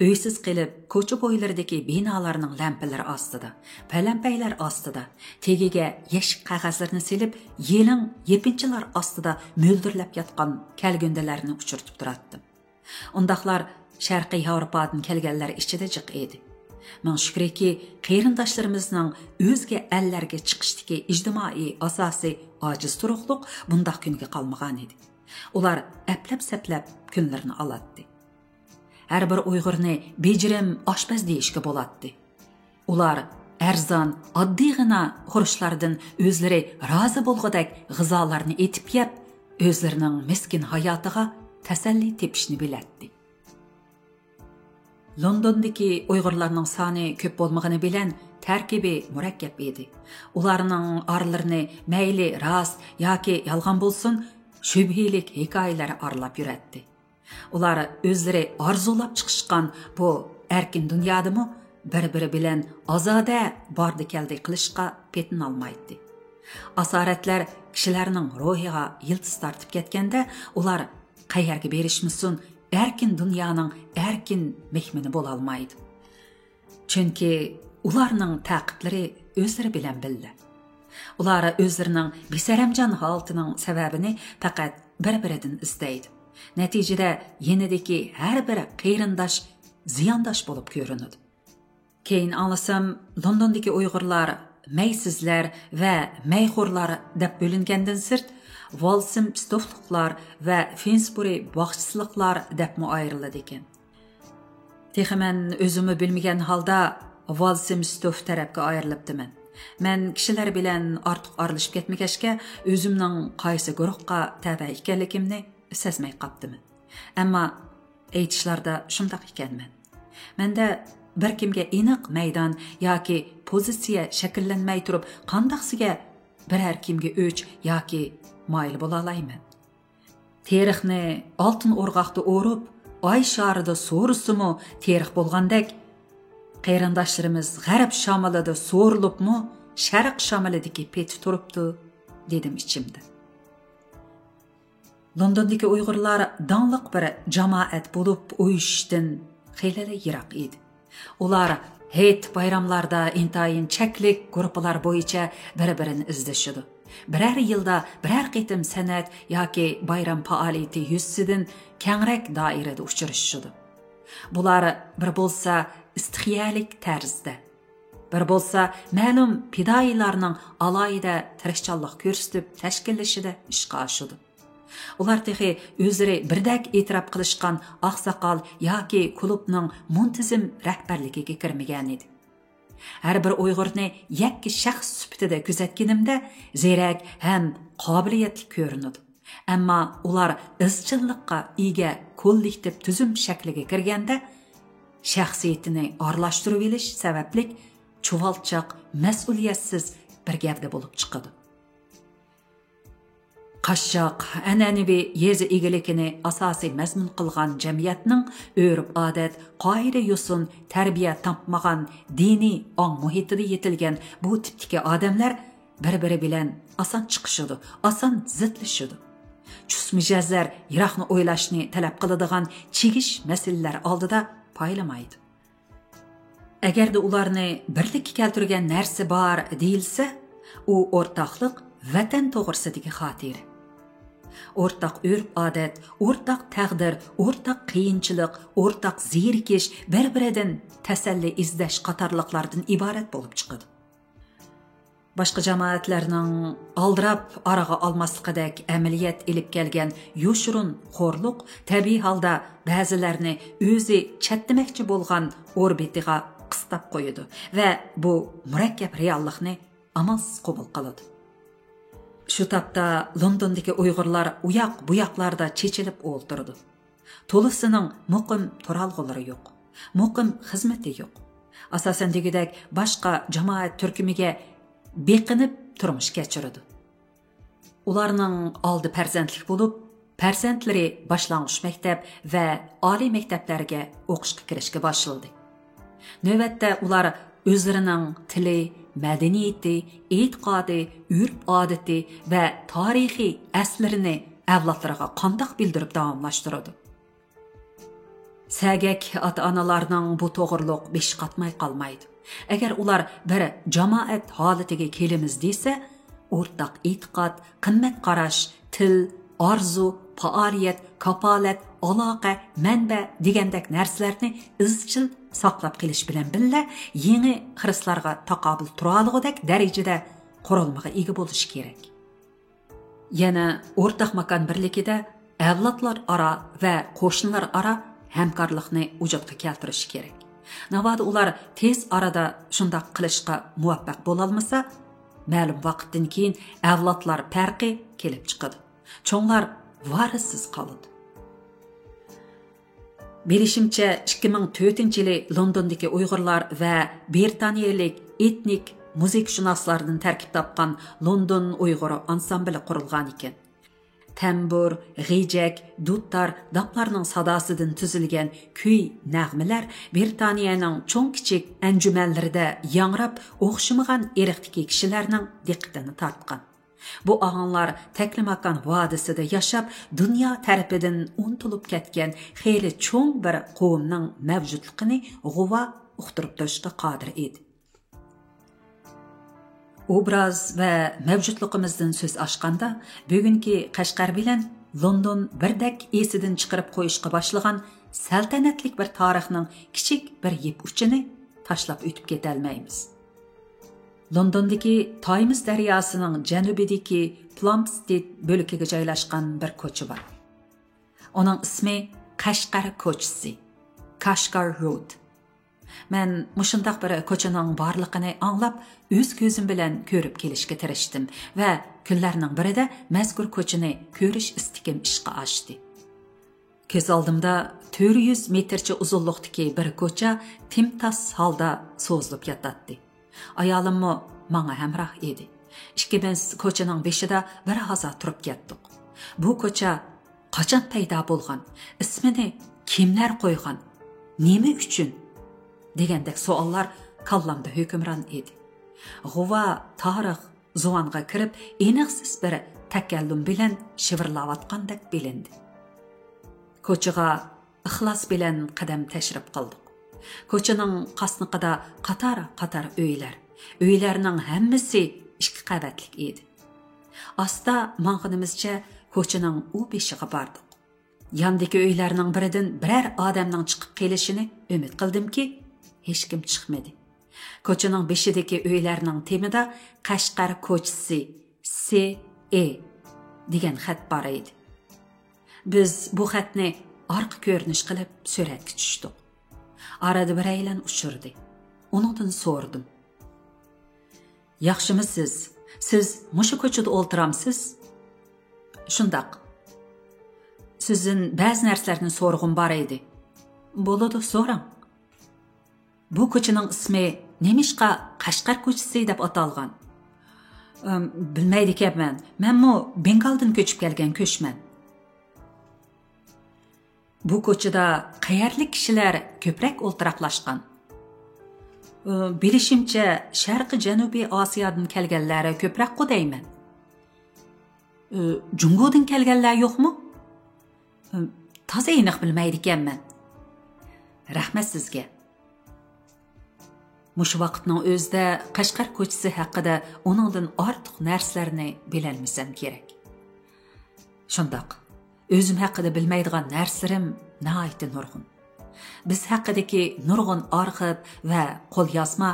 ئۆيسىز قېلىپ، كوچا بويلىرىدىكى بىنالارنىڭ لەمپىلىرى ئاستىدا، پەلەمپەيلەر ئاستىدا، تېگىگە يەشىك قەغەزلىرىنى سېلىپ، يېلىڭ يېپىنچىلار ئاستىدا مۆلدۈرلەپ ياتقان كەلگۈندىلەرنى ئۇچرىتىپ تۇراتتىم. ئۇنداقلار شەرقىي ياۋروپادىن كەلگەنلەر ئىچىدە جىق ئىدى. مىڭ شۈكرىكى، قېرىنداشلىرىمىزنىڭ ئۆزگە ئەللەرگە چىقىشتىكى ئىجتىمائىي ئاساسى ئاجىز تۇرۇقلۇق بۇنداق كۈنگە قالمىغان ئىدى. ئۇلار ئەپلەپ-سەپلەپ كۈنلىرىنى ئالاتتى. ھەر بىر ئۇيغۇرنى بېجىرىم ئاشپەز دېيىشكە بولاتتى. ئۇلار ئەرزان، ئاددىيغىنا خۇرۇچلاردىن ئۆزلىرى رازى بولغۇدەك غىزالارنى ئېتىپ يەپ، ئۆزلىرىنىڭ مىسكىن ھاياتىغا تەسەللى تېپىشنى بىلەتتى. لوندوندىكى ئۇيغۇرلارنىڭ سانى كۆپ بولمىغىنى بىلەن، تەركىبى مۇرەككەپ ئىدى. ئۇلارنىڭ ئارىلىرىنى مەيلى راست ياكى يالغان بولسۇن، شۈبھىلىك ھېكايىلەر ئارىلاپ يۈرەتتى. ئۇلار ئۆزلىرى ئارزۇلاپ چىقىشقان بۇ ئەركىن دۇنيادىمۇ بىر-بىرى بىلەن ئازادە باردى-كەلدى قىلىشقا پېتىنالمايتتى. ئاسارەتلەر كىشىلەرنىڭ روھىغا يىلتىز تارتىپ كەتكەندە، ئۇلار قەيەرگە بېرىشمىسۇن، ئەركىن دۇنيانىڭ ئەركىن مېھمىنى بولالمايدۇ. چۈنكى ئۇلارنىڭ تەقىبلىرى ئۆزلىرى بىلەن بىللە. ئۇلار ئۆزلىرىنىڭ بىسەرەمجان ھالىتىنىڭ سەۋەبىنى پەقەت بىر-بىرىدىن ئىزدەيدۇ. نەتىجىدە يېنىدىكى ھەر بىر قېرىنداش زىيانداش بولۇپ كۆرۈنىدۇ. كېيىن ئاڭلىسام، لوندوندىكى ئۇيغۇرلار مەيسىزلەر ۋە مەيخورلار دەپ بۆلۈنگەندىن سىرت، ۋالسىم ستوفلۇقلار ۋە فىنسبۇرى باغچىسىلىقلار دەپمۇ ئايرىلىدىكەن. تېخى مەن ئۆزۈممۇ بىلمىگەن ھالدا ۋالسىم ستوف تەرەپكە ئايرىلىپتىمەن. مەن كىشىلەر بىلەن ئارتۇق ئارىلىشىپ كەتمىگەچكە، ئۆزۈمنىڭ قايسى گۇرۇھقا تەۋە ئىكەنلىكىمنى سەزمەي قاپتىمەن. ئەمما ئېيتىشلاردا شۇنداق ئىكەنمەن. مەندە بىر كىمگە ئېنىق مەيدان ياكى پوزىتسىيە شەكىللەنمەي تۇرۇپ، قانداقسىگە بىرەر كىمگە ئۆچ ياكى مايىل بولالايمەن؟ تېرىقنى ئالتۇن ئورغاقتا ئورۇپ، ئاي شارىدا سورۇسىمۇ تېرىق بولغاندەك، قېرىنداشلىرىمىز غەرب شامىلىدا سورۇلۇپمۇ شەرق شامىلىدىكى پېتى تۇرۇپتۇ، دېدىم ئىچىمدە. لوندوندىكى ئۇيغۇرلار داڭلىق بىر جامائەت بولۇپ، ئۇيۇشۇشتىن خېلىلا يىراق ئىدى. ئۇلار ھېيت بايراملاردا ئىنتايىن چەكلىك گۇرۇپپىلار بويىچە بىر-بىرىنى ئىزدىشىدۇ. بىرەر يىلدا بىرەر قېتىم سەنئەت ياكى بايرام پائالىيىتى يۈزىسىدىن كەڭرەك دائىرىدە ئۇچرىشىشىدۇ. بۇلار بىر بولسا ئىستىخىيەلىك تەرزدە، بىر بولسا مەلۇم پىدائىيلارنىڭ ئالاھىدە تىرىشچانلىق كۆرسىتىپ تەشكىللىشىدە ئىشقا ئاشىدۇ. ئۇلار تېخى ئۆزلىرى بىردەك ئېتىراپ قىلىشقان ئاقساقال ياكى كۇلۇبنىڭ مۇنتىزىم رەھبەرلىكىگە كىرمىگەنىدى. ھەر بىر ئۇيغۇرنى يەككە شەخس سۈپىتىدە كۆزەتكىنىمدە زېرەك ھەم قابىلىيەتلىك كۆرۈنىدۇ. ئەمما ئۇلار ئىزچىللىققا ئىگە كوللېكتىپ تۈزۈم شەكلىگە كىرگەندە، شەخسىيىتىنى ئارىلاشتۇرۇۋېلىش سەۋەبلىك چۇۋالچاق، مەسئۇلىيەتسىز بىر گەۋدە بولۇپ چىقىدۇ. قاششاق، ئەنئەنىۋى يېزا ئىگىلىكىنى ئاساسىي مەزمۇن قىلغان جەمئىيەتنىڭ ئۆرپ-ئادەت، قائىدە-يوسۇن، تەربىيە تاپمىغان دىنىي ئاڭ مۇھىتىدا يېتىلگەن بۇ تىپتىكى ئادەملەر بىر-بىرى بىلەن ئاسان چىقىشىدۇ، ئاسان زىتلىشىدۇ. چۈس مىجەزلەر يىراقنى ئويلاشنى تەلەپ قىلىدىغان چىگىش مەسىلىلەر ئالدىدا پايلىمايدۇ. ئەگەردە ئۇلارنى بىرلىككە كەلتۈرگەن نەرسە بار دېيىلسە، ئۇ ئورتاقلىق، ۋەتەن توغرىسىدىكى خاتىرە. ئورتاق ئۆرپ-ئادەت، ئورتاق تەقدىر، ئورتاق قىيىنچىلىق، ئورتاق زېرىكىش، بىر-بىرىدىن تەسەللى ئىزدەش قاتارلىقلاردىن ئىبارەت بولۇپ چىقىدۇ. باشقا جامائەتلەرنىڭ ئالدىراپ ئارىغا ئالماسلىقىدەك ئەمەلىيەت ئېلىپ كەلگەن يوشۇرۇن خورلۇق تەبىئىي ھالدا بەزىلەرنى ئۆزى چەتنىمەكچى بولغان ئوربىتىغا قىستاپ قويىدۇ ۋە بۇ مۇرەككەپ رېئاللىقنى ئامالسىز قوبۇل قىلىدۇ. شۇ تاپتا لوندوندىكى ئۇيغۇرلار ئۇياق-بۇياقلاردا چېچىلىپ ئولتۇرىدۇ. تولىسىنىڭ مۇقىم تۇرالغۇلىرى يوق. مۇقىم خىزمىتى يوق. ئاساسەن دېگۈدەك باشقا جامائەت تۈركۈمىگە بېقىنىپ تۇرمۇش كەچۈرىدۇ. ئۇلارنىڭ ئالدى پەرزەنتلىك بولۇپ، پەرزەنتلىرى باشلانغۇچ مەكتەپ ۋە ئالىي مەكتەپلەرگە ئوقۇشقا كىرىشكە باشلىدى. نۆۋەتتە ئۇلار ئۆزلىرىنىڭ تىلى، مەدەنىيىتى، ئېتىقادى، ئۆرپ-ئادىتى ۋە تارىخىي ئەسلىرىنى ئەۋلادلىرىغا قانداق بىلدۈرۈپ داۋاملاشتۇرىدۇ؟ سەگەك ئاتا-ئانىلارنىڭ بۇ توغرۇلۇق بېشى قاتماي قالمايدۇ. ئەگەر ئۇلار بىر جامائەت ھالىتىگە كېلىمىز دېسە، ئورتاق ئېتىقاد، قىممەت قاراش، تىل، ئارزۇ، پائالىيەت، كاپالەت، ئالاقە، مەنبە دېگەندەك نەرسىلەرنى ئىزچىل ساقلاپ قېلىش بىلەن بىللە، يېڭى خىرىسلارغا تاقابىل تۇرالىغۇدەك دەرىجىدە قۇرۇلمىغا ئىگە بولۇشى كېرەك. يەنە ئورتاق ماكان بىرلىكىدە ئەۋلادلار ئارا ۋە قوشنىلار ئارا ھەمكارلىقنى ۋۇجۇدقا كەلتۈرۈشى كېرەك. ناۋادا ئۇلار تېز ئارىدا شۇنداق قىلىشقا مۇۋەپپەق بولالمىسا، مەلۇم ۋاقىتتىن كېيىن ئەۋلادلار پەرقى كېلىپ چىقىدۇ. چوڭلار ۋارىسسىز قالىدۇ. بىلىشىمچە، ئىككى مىڭ تۆتىنچى يىلى لوندوندىكى ئۇيغۇرلار ۋە بىرىتانىيەلىك ئېتنىك مۇزىكىشۇناسلاردىن تەركىب تاپقان لوندون ئۇيغۇر ئانسامبىلى قۇرۇلغان ئىكەن. تەمبۇر، غىجەك، دۇتار، داپلارنىڭ ساداسىدىن تۈزۈلگەن كۈي، نەغمىلەر بىرىتانىيەنىڭ چوڭ-كىچىك ئەنجۈمەنلىرىدە ياڭراپ، ئوخشىمىغان ئىرقتىكى كىشىلەرنىڭ دىققىتىنى تارتقان. بۇ ئاھاڭلار تەكلىماكان ۋادىسىدا ياشاپ، دۇنيا تەرىپىدىن ئۇنتۇلۇپ كەتكەن خېلى چوڭ بىر قوۋمنىڭ مەۋجۇتلۇقىنى غۇۋا ئۇقتۇرۇپ تۇرۇشقا قادىر ئىدى. ئوبراز ۋە مەۋجۇتلۇقىمىزدىن سۆز ئاچقاندا، بۈگۈنكى قەشقەر بىلەن لوندون بىردەك ئېسىدىن چىقىرىپ قويۇشقا باشلىغان سەلتەنەتلىك بىر تارىخنىڭ كىچىك بىر يىپ ئۇچىنى تاشلاپ ئۆتۈپ كېتەلمەيمىز. لوندوندىكى تايمس دەرياسىنىڭ جەنۇبىدىكى پلامستېد بۆلىكىگە جايلاشقان بىر كوچا بار. ئۇنىڭ ئىسمى قەشقەر كوچىسى، كاشغار رود. مەن مۇشۇنداق بىر كوچىنىڭ بارلىقىنى ئاڭلاپ، ئۆز كۆزۈم بىلەن كۆرۈپ كېلىشكە تىرىشتىم ۋە كۈنلەرنىڭ بىرىدە مەزكۇر كوچىنى كۆرۈش ئىستىكىم ئىشقا ئاشتى. كۆز ئالدىمدا تۆت يۈز مېتىرچە ئۇزۇنلۇقتىكى بىر كوچا تىمتاس ھالدا سوزۇلۇپ ياتاتتى. ئايالىممۇ ماڭا ھەمراھ ئىدى. ئىككىمىز كوچىنىڭ بېشىدا بىر ھازا تۇرۇپ كەتتۇق. بۇ كوچا قاچان پەيدا بولغان؟ ئىسمىنى كىملەر قويغان؟ نېمە ئۈچۈن؟ دېگەندەك سوئاللار كاللامدا ھۆكۈمران ئىدى. غۇۋا تارىخ زۇۋانغا كىرىپ، ئېنىقسىز بىر تەكەللۇم بىلەن شىۋىرلاۋاتقاندەك بىلىندى. كوچىغا ئىخلاس بىلەن قەدەم تەشرىپ قىلدۇق. كوچىنىڭ قاسنىقىدا قاتار-قاتار ئۆيلەر. ئۆيلەرنىڭ ھەممىسى ئىككى قەۋەتلىك ئىدى. ئاستا ماڭغىنىمىزچە كوچىنىڭ ئۇ بېشىغا باردۇق. ياندىكى ئۆيلەرنىڭ بىرىدىن بىرەر ئادەمنىڭ چىقىپ قېلىشىنى ئۈمىد قىلدىمكى، ھېچكىم چىقمىدى. كوچىنىڭ بېشىدىكى ئۆيلەرنىڭ تېمىدا «قەشقەر كوچىسى، سې ئې» دېگەن خەت بار ئىدى. بىز بۇ خەتنى ئارقا كۆرۈنۈش قىلىپ سۈرەتكە چۈشتۇق. ئارىدا بىرەيلەن ئۇچرىدى. ئۇنىڭدىن سورىدىم. «ياخشىمۇ سىز؟ سىز مۇشۇ كوچىدا ئولتۇرامسىز؟» «شۇنداق. سىزدىن بەزى نەرسىلەرنى سورىغۇم بار ئىدى.» «بولىدۇ، سوراڭ.» «بۇ كوچىنىڭ ئىسمى نېمىشقا قەشقەر كوچىسى دەپ ئاتالغان؟» «ئىم، بىلمەيدىكەنمەن. مەنمۇ بېنگالدىن كۆچۈپ كەلگەن كۆچمەن.» «بۇ كوچىدا قەيەرلىك كىشىلەر كۆپرەك ئولتۇراقلاشقان؟» «ئى، بىلىشىمچە، شەرقىي جەنۇبىي ئاسىيادىن كەلگەنلەر كۆپرەكقۇ دەيمەن.» «ئى، جۇڭگودىن كەلگەنلەر يوقمۇ؟» «ئى، تازا ئېنىق بىلمەيدىكەنمەن.» «رەھمەت سىزگە.» مۇشۇ ۋاقىتنىڭ ئۆزىدە قەشقەر كوچىسى ھەققىدە ئۇنىڭدىن ئارتۇق نەرسىلەرنى بىلەلمىسەم كېرەك. شۇنداق، ئۆزۈم ھەققىدە بىلمەيدىغان نەرسىلىرىم ناھايىتى نۇرغۇن. بىز ھەققىدىكى نۇرغۇن ئارخىپ ۋە قوليازما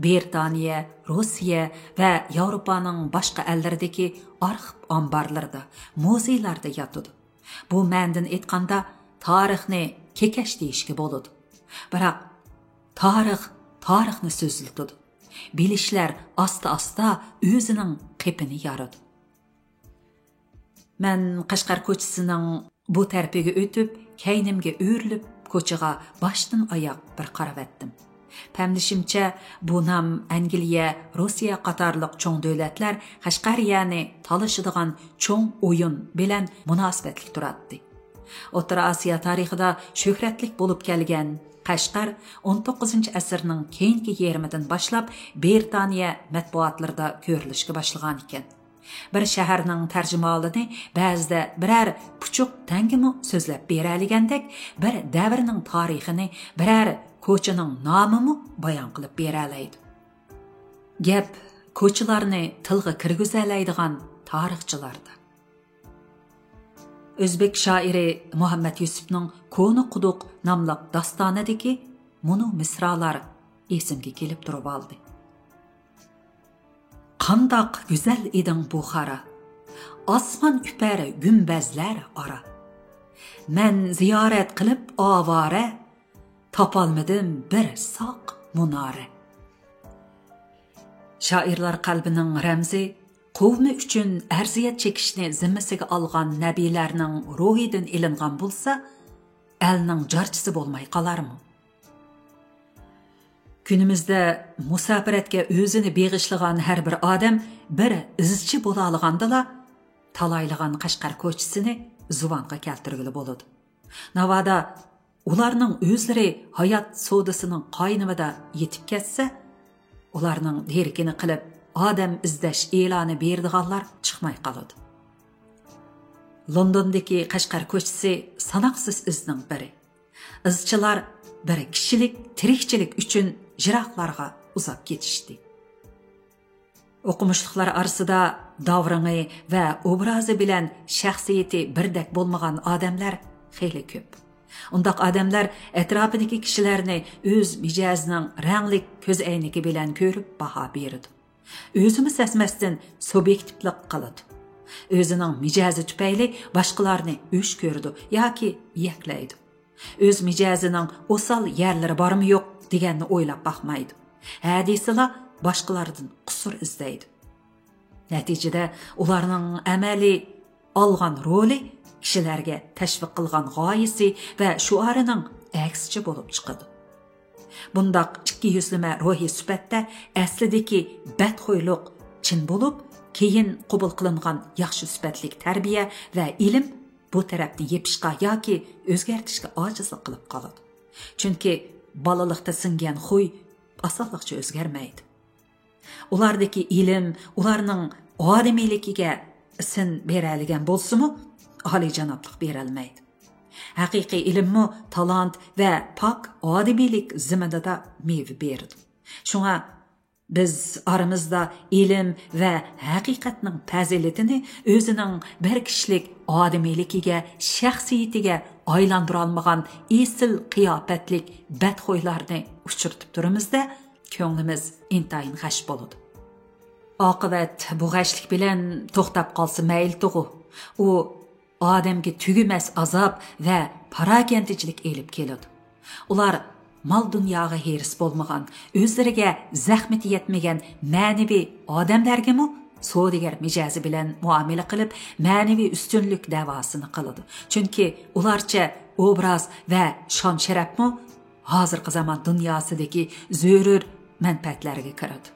بىرىتانىيە، روسىيە ۋە ياۋروپانىڭ باشقا ئەللىرىدىكى ئارخىپ ئامبارلىرىدا، مۇزېيلاردا ياتىدۇ. بۇ مەنىدىن ئېيتقاندا، تارىخنى كېكەچ دېيىشكە بولىدۇ. بىراق، تارىخ تارىخنى سۆزلىتىدۇ. بىلىشلەر ئاستا-ئاستا ئۆزىنىڭ قېپىنى يارىدۇ. مەن قەشقەر كوچىسىنىڭ بۇ تەرىپىگە ئۆتۈپ، كەينىمگە ئۆرۈلۈپ، كوچىغا باشتىن ئاياق بىر قاراۋەتتىم. پەملىشىمچە، بۇ نام ئەنگلىيە، روسىيە قاتارلىق چوڭ دۆلەتلەر قەشقەرىيەنى تالىشىدىغان چوڭ ئويۇن بىلەن مۇناسىۋەتلىك تۇراتتى. ئوتتۇرا ئاسىيا تارىخىدا شۆھرەتلىك بولۇپ كەلگەن قەشقەر ئون توققۇزىنچى ئەسىرنىڭ كېيىنكى يېرىمىدىن باشلاپ بىرىتانىيە مەتبۇئاتلىرىدا كۆرۈلۈشكە باشلىغانىكەن. بىر شەھەرنىڭ تەرجىمىھالىنى بەزىدە بىرەر پۇچۇق تەڭگىمۇ سۆزلەپ بېرەلىگەندەك، بىر دەۋرنىڭ تارىخىنى بىرەر كوچىنىڭ نامىمۇ بايان قىلىپ بېرەلەيدۇ. گەپ كوچىلارنى تىلغا كىرگۈزەلەيدىغان تارىخچىلاردا. ئۆزبېك شائىرى مۇھەممەد يۈسۈپنىڭ كونا قۇدۇق ناملىق داستانىدىكى مۇنۇ مىسرالار ئېسىمگە كېلىپ تۇرۇۋالدى. قانداق گۈزەل ئىدىڭ بۇخارا، ئاسمان ئۈپەر گۈمبەزلەر ئارا. مەن زىيارەت قىلىپ ئاۋارە، تاپالمىدىم بىر ساق مۇنارە. شائىرلار قەلبىنىڭ رەمزى، قوۋمى ئۈچۈن ئەرزىيەت چېكىشنى زىممىسىگە ئالغان نەبىيلەرنىڭ روھىدىن ئېلىنغان بولسا، ئەلنىڭ جارچىسى بولماي قالارمۇ؟ كۈنىمىزدە مۇساپىرەتكە ئۆزىنى بېغىشلىغان ھەر بىر ئادەم بىر ئىزچى بولالىغاندىلا، تالايلىغان قەشقەر كوچىسىنى زۇۋانغا كەلتۈرگىلى بولىدۇ. ناۋادا ئۇلارنىڭ ئۆزلىرى ھايات سودىسىنىڭ قاينىمىدا يېتىپ كەتسە، ئۇلارنىڭ دېرىكىنى قىلىپ، ئادەم ئىزدەش ئېلانى بېرىدىغانلار چىقماي قالىدۇ. لوندوندىكى قەشقەر كوچىسى ساناقسىز ئىزنىڭ بىرى. ئىزچىلار بىر كىشىلىك تىرىكچىلىك ئۈچۈن يىراقلارغا ئۇزاپ كېتىشتى. ئوقۇمۇشلۇقلار ئارىسىدا داۋرىڭى ۋە ئوبرازى بىلەن شەخسىيىتى بىردەك بولمىغان ئادەملەر خېلى كۆپ. ئۇنداق ئادەملەر ئەتراپىدىكى كىشىلەرنى ئۆز مىجەزىنىڭ رەڭلىك كۆز ئەينىكى بىلەن كۆرۈپ باھا بېرىدۇ. ئۆزىمۇ سەزمەستىن سۇبيېكتىپلىق قىلىدۇ. ئۆزىنىڭ مىجەزى تۈپەيلى باشقىلارنى ئۆچ كۆرىدۇ ياكى يەكلەيدۇ. ئۆز مىجەزىنىڭ ئوسال يەرلىرى بارمۇ يوق دېگەننى ئويلاپ باقمايدۇ. ھە دېسىلا باشقىلاردىن قۇسۇر ئىزدەيدۇ. نەتىجىدە ئۇلارنىڭ ئەمەلىي ئالغان رولى كىشىلەرگە تەشۋىق قىلغان غايىسى ۋە شوئارىنىڭ ئەكسىچە بولۇپ چىقىدۇ. بۇنداق ئىككى يۈزلىمە روھىي سۈپەتتە ئەسلىدىكى بەتخۇيلۇق چىن بولۇپ، كېيىن قوبۇل قىلىنغان ياخشى سۈپەتلىك تەربىيە ۋە ئىلىم بۇ تەرەپنى يېپىشقا ياكى ئۆزگەرتىشكە ئاجىزلىق قىلىپ قالىدۇ. چۈنكى بالىلىقتا سىڭگەن خۇي ئاسانلىقچە ئۆزگەرمەيدۇ. ئۇلاردىكى ئىلىم ئۇلارنىڭ ئادىمىيلىكىگە سىن بېرەلىگەن بولسىمۇ، ئالىيجانابلىق بېرەلمەيدۇ. ھەقىقىي ئىلىممۇ تالانت ۋە پاك ئادىمىيلىك زېمىنىدا مېۋە بېرىدۇ. شۇڭا بىز ئارىمىزدا ئىلىم ۋە ھەقىقەتنىڭ پەزىلىتىنى ئۆزىنىڭ بىر كىشىلىك ئادىمىيلىكىگە، شەخسىيىتىگە ئايلاندۇرالمىغان ئېسىل قىياپەتلىك بەتخويلارنى ئۇچرىتىپ تۇرىمىز-دە، كۆڭلىمىز ئىنتايىن غەش بولىدۇ. ئاقىۋەت بۇ غەشلىك بىلەن توختاپ قالسا مەيلىتىغۇ. ئۇ ئادەمگە تۈگىمەس ئازاب ۋە پاراكەندىچىلىك ئېلىپ كېلىدۇ. ئۇلار مال-دۇنياغا ھېرىس بولمىغان، ئۆزلىرىگە زەخمىتى يەتمىگەن مەنىۋى ئادەملەرگىمۇ سودىگەر مىجەزى بىلەن مۇئامىلە قىلىپ، مەنىۋى ئۈستۈنلۈك دەۋاسىنى قىلىدۇ. چۈنكى ئۇلارچە ئوبراز ۋە شان-شەرەپمۇ ھازىرقى زامان دۇنياسىدىكى زۆرۈر مەنپەئەتلەرگە كىرىدۇ.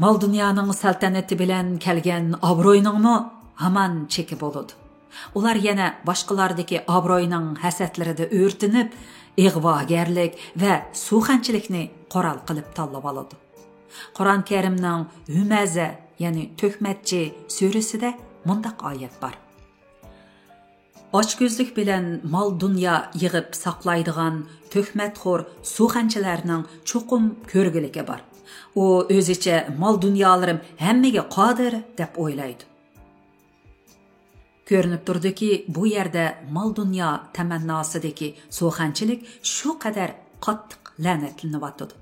مال-دۇنيانىڭ سەلتەنىتى بىلەن كەلگەن ئابرۇينىڭمۇ ھامان چېكى بولىدۇ. ئۇلار يەنە باشقىلاردىكى ئابرۇينىڭ ھەسەتلىرىدە ئۆرتىنىپ، ئىغۋاگەرلىك ۋە سۇخەنچىلىكنى قورال قىلىپ تاللىۋالىدۇ. قۇرئان كەرىمنىڭ ھۈمەزە، يەنى تۆھمەتچى سۈرىسىدە مۇنداق ئايەت بار: ئاچكۆزلۈك بىلەن مال-دۇنيا يىغىپ ساقلايدىغان تۆھمەتخور سۇخەنچىلەرنىڭ چوقۇم كۆرگۈلۈكى بار. ئۇ ئۆزىچە مال-دۇنيالىرىم ھەممىگە قادىر دەپ ئويلايدۇ. كۆرۈنۈپ تۇرىدۇكى، بۇ يەردە مال-دۇنيا تەمەنناسىدىكى سۇخەنچىلىك شۇ قەدەر قاتتىق لەنەتلىنىۋاتىدۇ.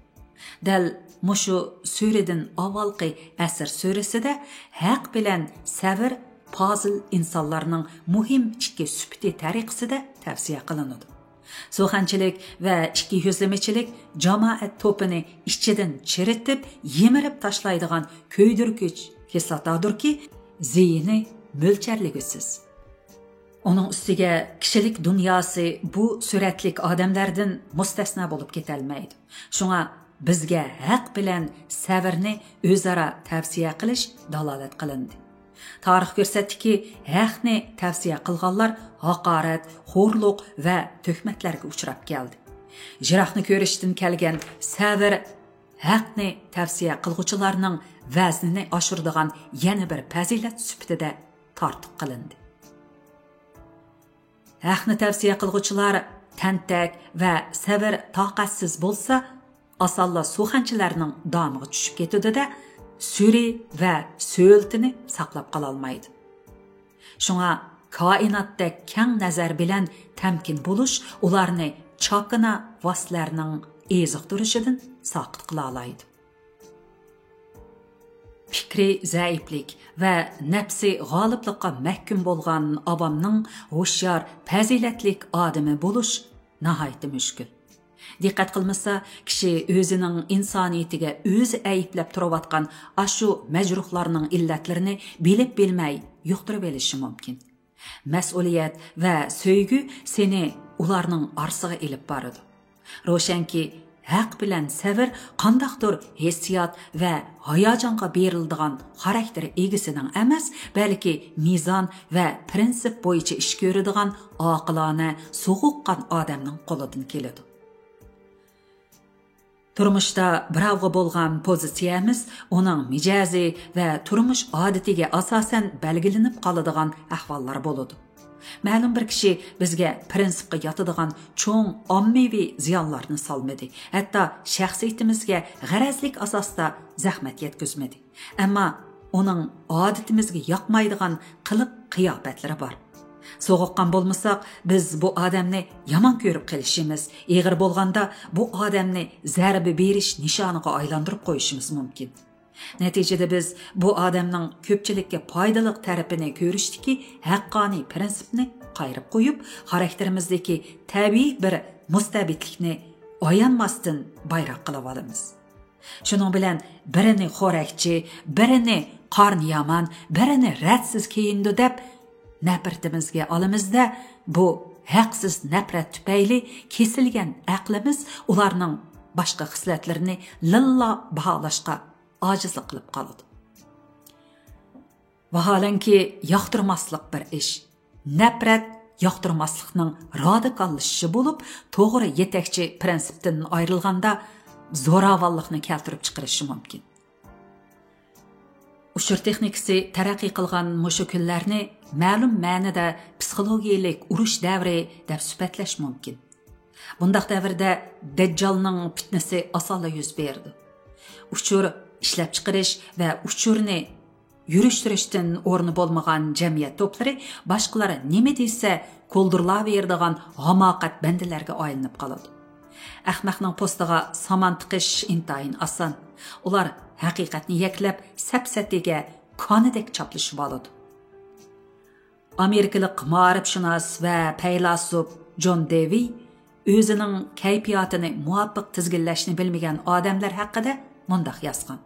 دەل مۇشۇ سۈرىدىن ئاۋۋالقى ئەسىر سۈرىسىدە ھەق بىلەن سەۋر پازىل ئىنسانلارنىڭ مۇھىم ئىككى سۈپىتى تەرىقىسىدە تەۋسىيە قىلىنىدۇ. سۇخەنچىلىك ۋە ئىككى يۈزلىمىچىلىك جامائەت توپىنى ئىچىدىن چىرىتىپ، يىمىرىپ تاشلايدىغان كۆيدۈرگۈچ كىسلاتادۇركى، زىيىنى مۆلچەرلىگۈسىز. ئۇنىڭ ئۈستىگە كىشىلىك دۇنياسى بۇ سۈرەتلىك ئادەملەردىن مۇستەسنا بولۇپ كېتەلمەيدۇ. شۇڭا بىزگە ھەق بىلەن سەۋرنى ئۆزئارا تەۋسىيە قىلىش دالالەت قىلىندى. تارىخ كۆرسەتتىكى، ھەقنى تەۋسىيە قىلغانلار ھاقارەت، خورلۇق ۋە تۆھمەتلەرگە ئۇچراپ كەلدى. يىراقنى كۆرۈشتىن كەلگەن سەۋر ھەقنى تەۋسىيە قىلغۇچىلارنىڭ ۋەزنىنى ئاشۇرىدىغان يەنە بىر پەزىلەت سۈپىتىدە تارتۇق قىلىندى. ھەقنى تەۋسىيە قىلغۇچىلار تەنتەك ۋە سەۋر تاقەتسىز بولسا، ئاسانلا سۇخەنچىلەرنىڭ دامىغا چۈشۈپ كېتىدۇ-دە، سۈرى ۋە سۆلىتىنى ساقلاپ قالالمايدۇ. شۇڭا كائىناتتەك كەڭ نەزەر بىلەن تەمكىن بولۇش ئۇلارنى چاكىنا ۋاسىتىلەرنىڭ ئېزىقتۇرۇشىدىن ساقىت قىلالايدۇ. پىكرىي زەئىپلىك ۋە نەپسىي غالىبلىققا مەھكۇم بولغان ئاۋامنىڭ ھوشيار، پەزىلەتلىك ئادىمى بولۇش ناھايىتى مۈشكۈل. دىققەت قىلمىسا، كىشى ئۆزىنىڭ ئىنسانىيىتىگە ئۆزى ئەيىبلەپ تۇرۇۋاتقان ئاشۇ مەجرۇھلارنىڭ ئىللەتلىرىنى بىلىپ بىلمەي يۇقتۇرۇۋېلىشى مۇمكىن. مەسئۇلىيەت ۋە سۆيگۈ سېنى ئۇلارنىڭ ئارىسىغا ئېلىپ بارىدۇ. روشەنكى، ھەق بىلەن سەۋر قانداقتۇر ھېسسىيات ۋە ھاياجانغا بېرىلىدىغان خاراكتېر ئىگىسىنىڭ ئەمەس، بەلكى مىزان ۋە پىرىنسىپ بويىچە ئىش كۆرىدىغان ئاقىلانە، سوغۇققان ئادەمنىڭ قولىدىن كېلىدۇ. تۇرمۇشتا بىراۋغا بولغان پوزىتسىيەمىز ئۇنىڭ مىجەزى ۋە تۇرمۇش ئادىتىگە ئاساسەن بەلگىلىنىپ قالىدىغان ئەھۋاللار بولىدۇ. مەلۇم بىر كىشى بىزگە پىرىنسىپقا ياتىدىغان چوڭ ئاممىۋى زىيانلارنى سالمىدى، ھەتتا شەخسىيىتىمىزگە غەرەزلىك ئاساستا زەخمەت يەتكۈزمىدى. ئەمما ئۇنىڭ ئادىتىمىزگە ياقمايدىغان قىلىق قىياپەتلىرى بار. سوغۇققان بولمىساق، بىز بۇ ئادەمنى يامان كۆرۈپ قېلىشىمىز، ئېغىر بولغاندا بۇ ئادەمنى زەربە بېرىش نىشانىغا ئايلاندۇرۇپ قويۇشىمىز مۇمكىن. نەتىجىدە بىز بۇ ئادەمنىڭ كۆپچىلىككە پايدىلىق تەرىپىنى كۆرۈشتىكى ھەققانىي پىرىنسىپنى قايرىپ قويۇپ، خاراكتېرىمىزدىكى تەبىئىي بىر مۇستەبىتلىكنى ئايانماستىن بايراق قىلىۋالىمىز. شۇنىڭ بىلەن بىرىنى خورەكچى، بىرىنى قارنى يامان، بىرىنى رەتسىز كىيىنىدۇ دەپ نەپرىتىمىزگە ئالىمىز-دە، بۇ ھەقسىز نەپرەت تۈپەيلى كېسىلگەن ئەقلىمىز ئۇلارنىڭ باشقا خىسلەتلىرىنى لىللا باھالاشقا ئاجىزلىق قىلىپ قالىدۇ. ۋاھالەنكى، ياقتۇرماسلىق بىر ئىش. نەپرەت ياقتۇرماسلىقنىڭ رادىكاللىشىشى بولۇپ، توغرا يېتەكچى پىرىنسىپتىن ئايرىلغاندا، زوراۋانلىقنى كەلتۈرۈپ چىقىرىشى مۇمكىن. ئۇچۇر تېخنىكىسى تەرەققىي قىلغان مۇشۇ كۈنلەرنى مەلۇم مەنىدە پسىخولوگىيەلىك ئۇرۇش دەۋرى دەپ سۈپەتلەش مۇمكىن. بۇنداق دەۋردە دەججالنىڭ پىتنىسى ئاسانلا يۈز بېرىدۇ. ئۇچۇر ئىشلەپچىقىرىش ۋە ئۇچۇرنى يۈرۈشتۈرۈشتىن ئورنى بولمىغان جەمئىيەت توپلىرى باشقىلار نېمە دېسە كولدۇرلاۋېرىدىغان ھاماقەت بەندىلەرگە ئايلىنىپ قالىدۇ. ئەخمەقنىڭ پوستىغا سامان تىقىش ئىنتايىن ئاسان. ئۇلار ھەقىقەتنى يەكلەپ، سەپسەتىگە كانىدەك چاپلىشىۋالىدۇ. ئامېرىكىلىق مائارىپشۇناس ۋە پەيلاسوپ جون دېۋى ئۆزىنىڭ كەيپىياتىنى مۇۋاپىق تىزگىنلەشنى بىلمىگەن ئادەملەر ھەققىدە مۇنداق يازغان: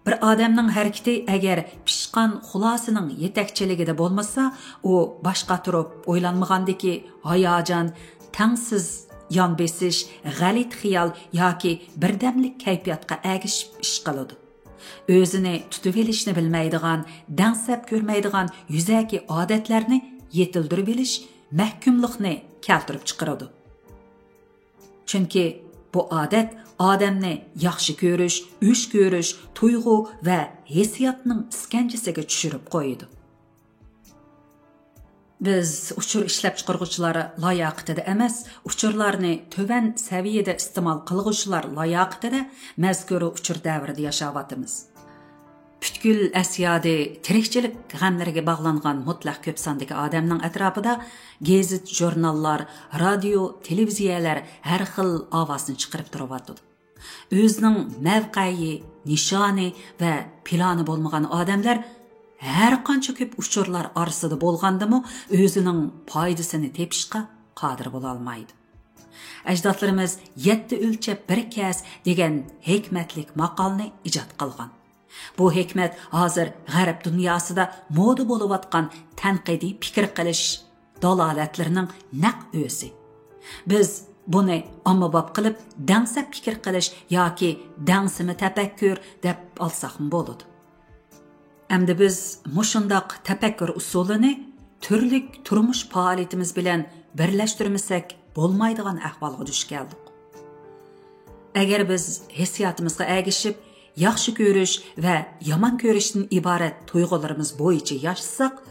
بىر ئادەمنىڭ ھەرىكىتى ئەگەر پىشقان خۇلاسىنىڭ يېتەكچىلىكىدە بولمىسا، ئۇ باشقا تۇرۇپ ئويلانمىغاندىكى ھاياجان، تەڭسىز يان بېسىش، غەلىتە خىيال ياكى بىردەملىك كەيپىياتقا ئەگىشىپ ئىش قىلىدۇ. ئۆزىنى تۇتۇۋېلىشنى بىلمەيدىغان، دەڭسەپ كۆرمەيدىغان يۈزەكى ئادەتلەرنى يېتىلدۈرۈۋېلىش مەھكۇملۇقنى كەلتۈرۈپ چىقىرىدۇ. چۈنكى بۇ ئادەت ئادەمنى ياخشى كۆرۈش، ئۆچ كۆرۈش، تۇيغۇ ۋە ھېسسىياتنىڭ ئىسكەنجىسىگە چۈشۈرۈپ قويىدۇ. بىز ئۇچۇر ئىشلەپچىقارغۇچىلار لاياقىتىدە ئەمەس، ئۇچۇرلارنى تۆۋەن سەۋىيەدە ئىستېمال قىلغۇچىلار لاياقىتىدە مەزكۇر ئۇچۇر دەۋرىدە ياشاۋاتىمىز. پۈتكۈل ئەسيادى تىرىكچىلىك غەملىرىگە باغلانغان مۇتلەق كۆپ ساندىكى ئادەمنىڭ ئەتراپىدا گېزىت، ژۇرناللار، رادىيو، تېلېۋىزىيەلەر ھەر خىل ئاۋازنى چىقىرىپ تۇرۇۋاتىدۇ. ئۆزىنىڭ مەۋقەيى، نىشانى ۋە پىلانى بولمىغان ئادەملەر ھەر قانچە كۆپ ئۇچۇرلار ئارىسىدا بولغاندىمۇ، ئۆزىنىڭ پايدىسىنى تېپىشقا قادىر بولالمايدۇ. ئەجدادلىرىمىز «يەتتە ئۆلچەپ بىر كەس» دېگەن ھېكمەتلىك ماقالنى ئىجاد قىلغان. بۇ ھېكمەت ھازىر غەرب دۇنياسىدا مودا بولۇۋاتقان تەنقىدىي پىكىر قىلىش دالالەتلىرىنىڭ نەق ئۆزى. بىز بۇنى ئاممىباب قىلىپ دەڭسەپ پىكىر قىلىش ياكى دەڭسىمە تەپەككۇر دەپ ئالساقمۇ بولىدۇ. ئەمدى بىز مۇشۇنداق تەپەككۇر ئۇسۇلىنى تۈرلۈك تۇرمۇش پائالىيىتىمىز بىلەن بىرلەشتۈرمىسەك بولمايدىغان ئەھۋالغا دۇچ كەلدۇق. ئەگەر بىز ھېسسىياتىمىزغا ئەگىشىپ، ياخشى كۆرۈش ۋە يامان كۆرۈشتىن ئىبارەت تۇيغۇلىرىمىز بويىچە ياشىساق،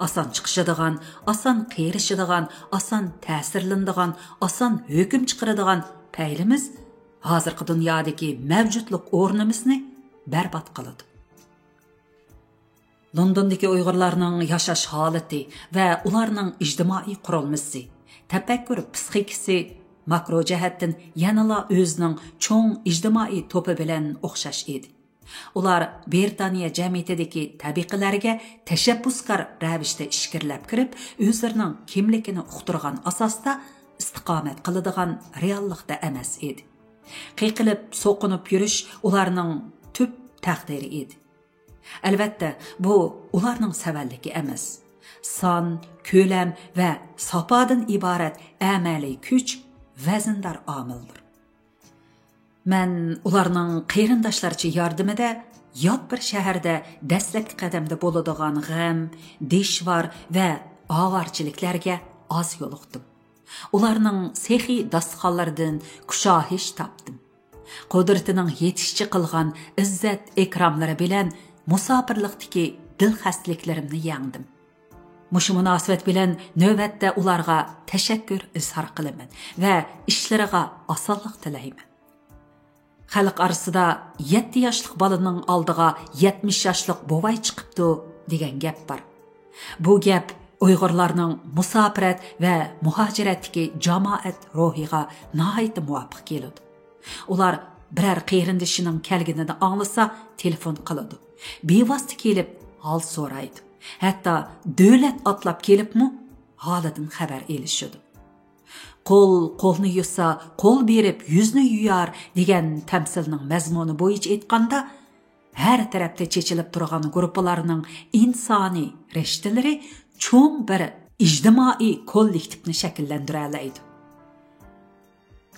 ئاسان چىقىشىدىغان، ئاسان قېرىشىدىغان، ئاسان تەسىرلىنىدىغان، ئاسان ھۆكۈم چىقىرىدىغان پەيلىمىز ھازىرقى دۇنيادىكى مەۋجۇتلۇق ئورنىمىزنى بەربات قىلىدۇ. لوندوندىكى ئۇيغۇرلارنىڭ ياشاش ھالىتى ۋە ئۇلارنىڭ ئىجتىمائىي قۇرۇلمىسى، تەپەككۇر پىسخىكىسى ماكرو جەھەتتىن يەنىلا ئۆزىنىڭ چوڭ ئىجتىمائىي توپى بىلەن ئوخشاش ئىدى. ئۇلار بىرىتانىيە جەمئىيىتىدىكى تەبىقىلەرگە تەشەببۇسكار رەۋىشتە ئىچكىرىلەپ كىرىپ، ئۆزلىرىنىڭ كىملىكىنى ئۇقتۇرغان ئاساستا ئىستىقامەت قىلىدىغان رېئاللىقتا ئەمەس ئىدى. قېقىلىپ، سوقۇنۇپ يۈرۈش ئۇلارنىڭ تۈپ تەقدىرى ئىدى. ئەلۋەتتە، بۇ ئۇلارنىڭ سەۋەنلىكى ئەمەس. سان، كۆلەم ۋە ساپادىن ئىبارەت ئەمەلىي كۈچ ۋەزىندار ئامىلدۇر. مەن ئۇلارنىڭ قېرىنداشلارچە ياردىمىدە يات بىر شەھەردە دەسلەپكى قەدەمدە بولىدىغان غەم، دىشۋار ۋە ئاۋارىچىلىكلەرگە ئاز يولۇقتۇم. ئۇلارنىڭ سېخىي داستىخانلىرىدىن كۈشاھىش تاپتىم. قۇدرىتىنىڭ يېتىشىچە قىلغان ئىززەت-ئىكراملىرى بىلەن مۇساپىرلىقتىكى دىلخەستىلىكلىرىمنى يەڭدىم. مۇشۇ مۇناسىۋەت بىلەن نۆۋەتتە ئۇلارغا تەشەككۈر ئىزھار قىلىمەن ۋە ئىشلىرىغا ئاسانلىق تىلەيمەن. خەلق ئارىسىدا «يەتتە ياشلىق بالىنىڭ ئالدىغا يەتمىش ياشلىق بوۋاي چىقىپتۇ» دېگەن گەپ بار. بۇ گەپ ئۇيغۇرلارنىڭ مۇساپىرەت ۋە مۇھاجىرەتتىكى جامائەت روھىغا ناھايىتى مۇۋاپىق كېلىدۇ. ئۇلار بىرەر قېرىندىشىنىڭ كەلگىنىنى ئاڭلىسا، تېلېفون قىلىدۇ. بىۋاسىتە كېلىپ ھال سورايدۇ. ھەتتا دۆلەت ئاتلاپ كېلىپمۇ ھالىدىن خەۋەر ئېلىشىدۇ. «قول قولنى يۇسا، قول بېرىپ يۈزنى يۇيار» دېگەن تەمسىلنىڭ مەزمۇنى بويىچە ئېيتقاندا، ھەر تەرەپتە چېچىلىپ تۇرغان گۇرۇپپىلارنىڭ ئىنسانىي رىشتىلىرى چوڭ بىر ئىجتىمائىي كوللېكتىپنى شەكىللەندۈرەلەيدۇ.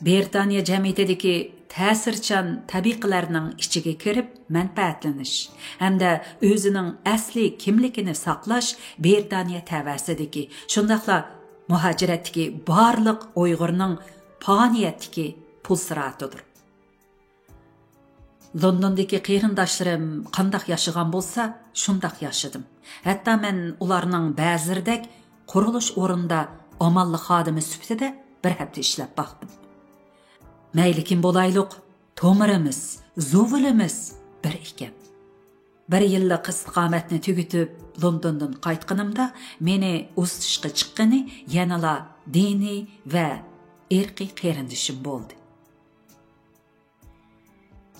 بىرىتانىيە جەمئىيىتىدىكى تەسىرچان تەبىقىلەرنىڭ ئىچىگە كىرىپ مەنپەئەتلىنىش ھەمدە ئۆزىنىڭ ئەسلىي كىملىكىنى ساقلاش بىرىتانىيە تەۋەسىدىكى، شۇنداقلا مۇھاجىرەتتىكى بارلىق ئۇيغۇرنىڭ پائالىيەتتىكى پۇلسىراتىدۇر. لوندوندىكى قېرىنداشلىرىم قانداق ياشىغان بولسا، شۇنداق ياشىدىم. ھەتتا مەن ئۇلارنىڭ بەزىلىرىدەك قۇرۇلۇش ئورنىدا ئامانلىق خادىمى سۈپىتىدە بىر ھەپتە ئىشلەپ باقتىم. مەيلى كىم بولايلۇق، تومۇرىمىز، زۇۋىلىمىز بىر ئىكەن. بىر يىللىق ئىستىقامەتنى تۈگىتىپ، لوندوندىن قايتقىنىمدا، مېنى ئۇزىتىشقا چىققىنى يەنىلا دىنىي ۋە ئىرقىي قېرىندىشىم بولدى.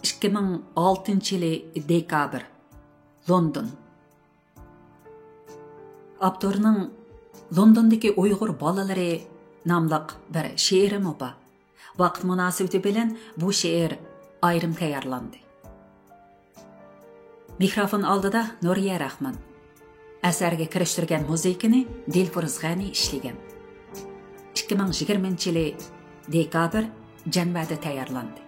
ئىككى مىڭ ئالتىنچى يىلى دېكابىر، لوندون. ئاپتورنىڭ لوندوندىكى ئۇيغۇر بالىلىرى ناملىق بىر شېئىرىمۇ بار. ۋاقىت مۇناسىۋىتى بىلەن بۇ شېئىر ئايرىم تەييارلاندى. مىكروفون ئالدىدا نۇرىيە رەھمان. ئەسەرگە كىرىشتۈرگەن مۇزىكىنى دىلفۇرۇز غەنى ئىشلىگەن. ئىككى مىڭ يىگىرمىنچى يىلى دېكابىر، جەنۋەدە تەييارلاندى.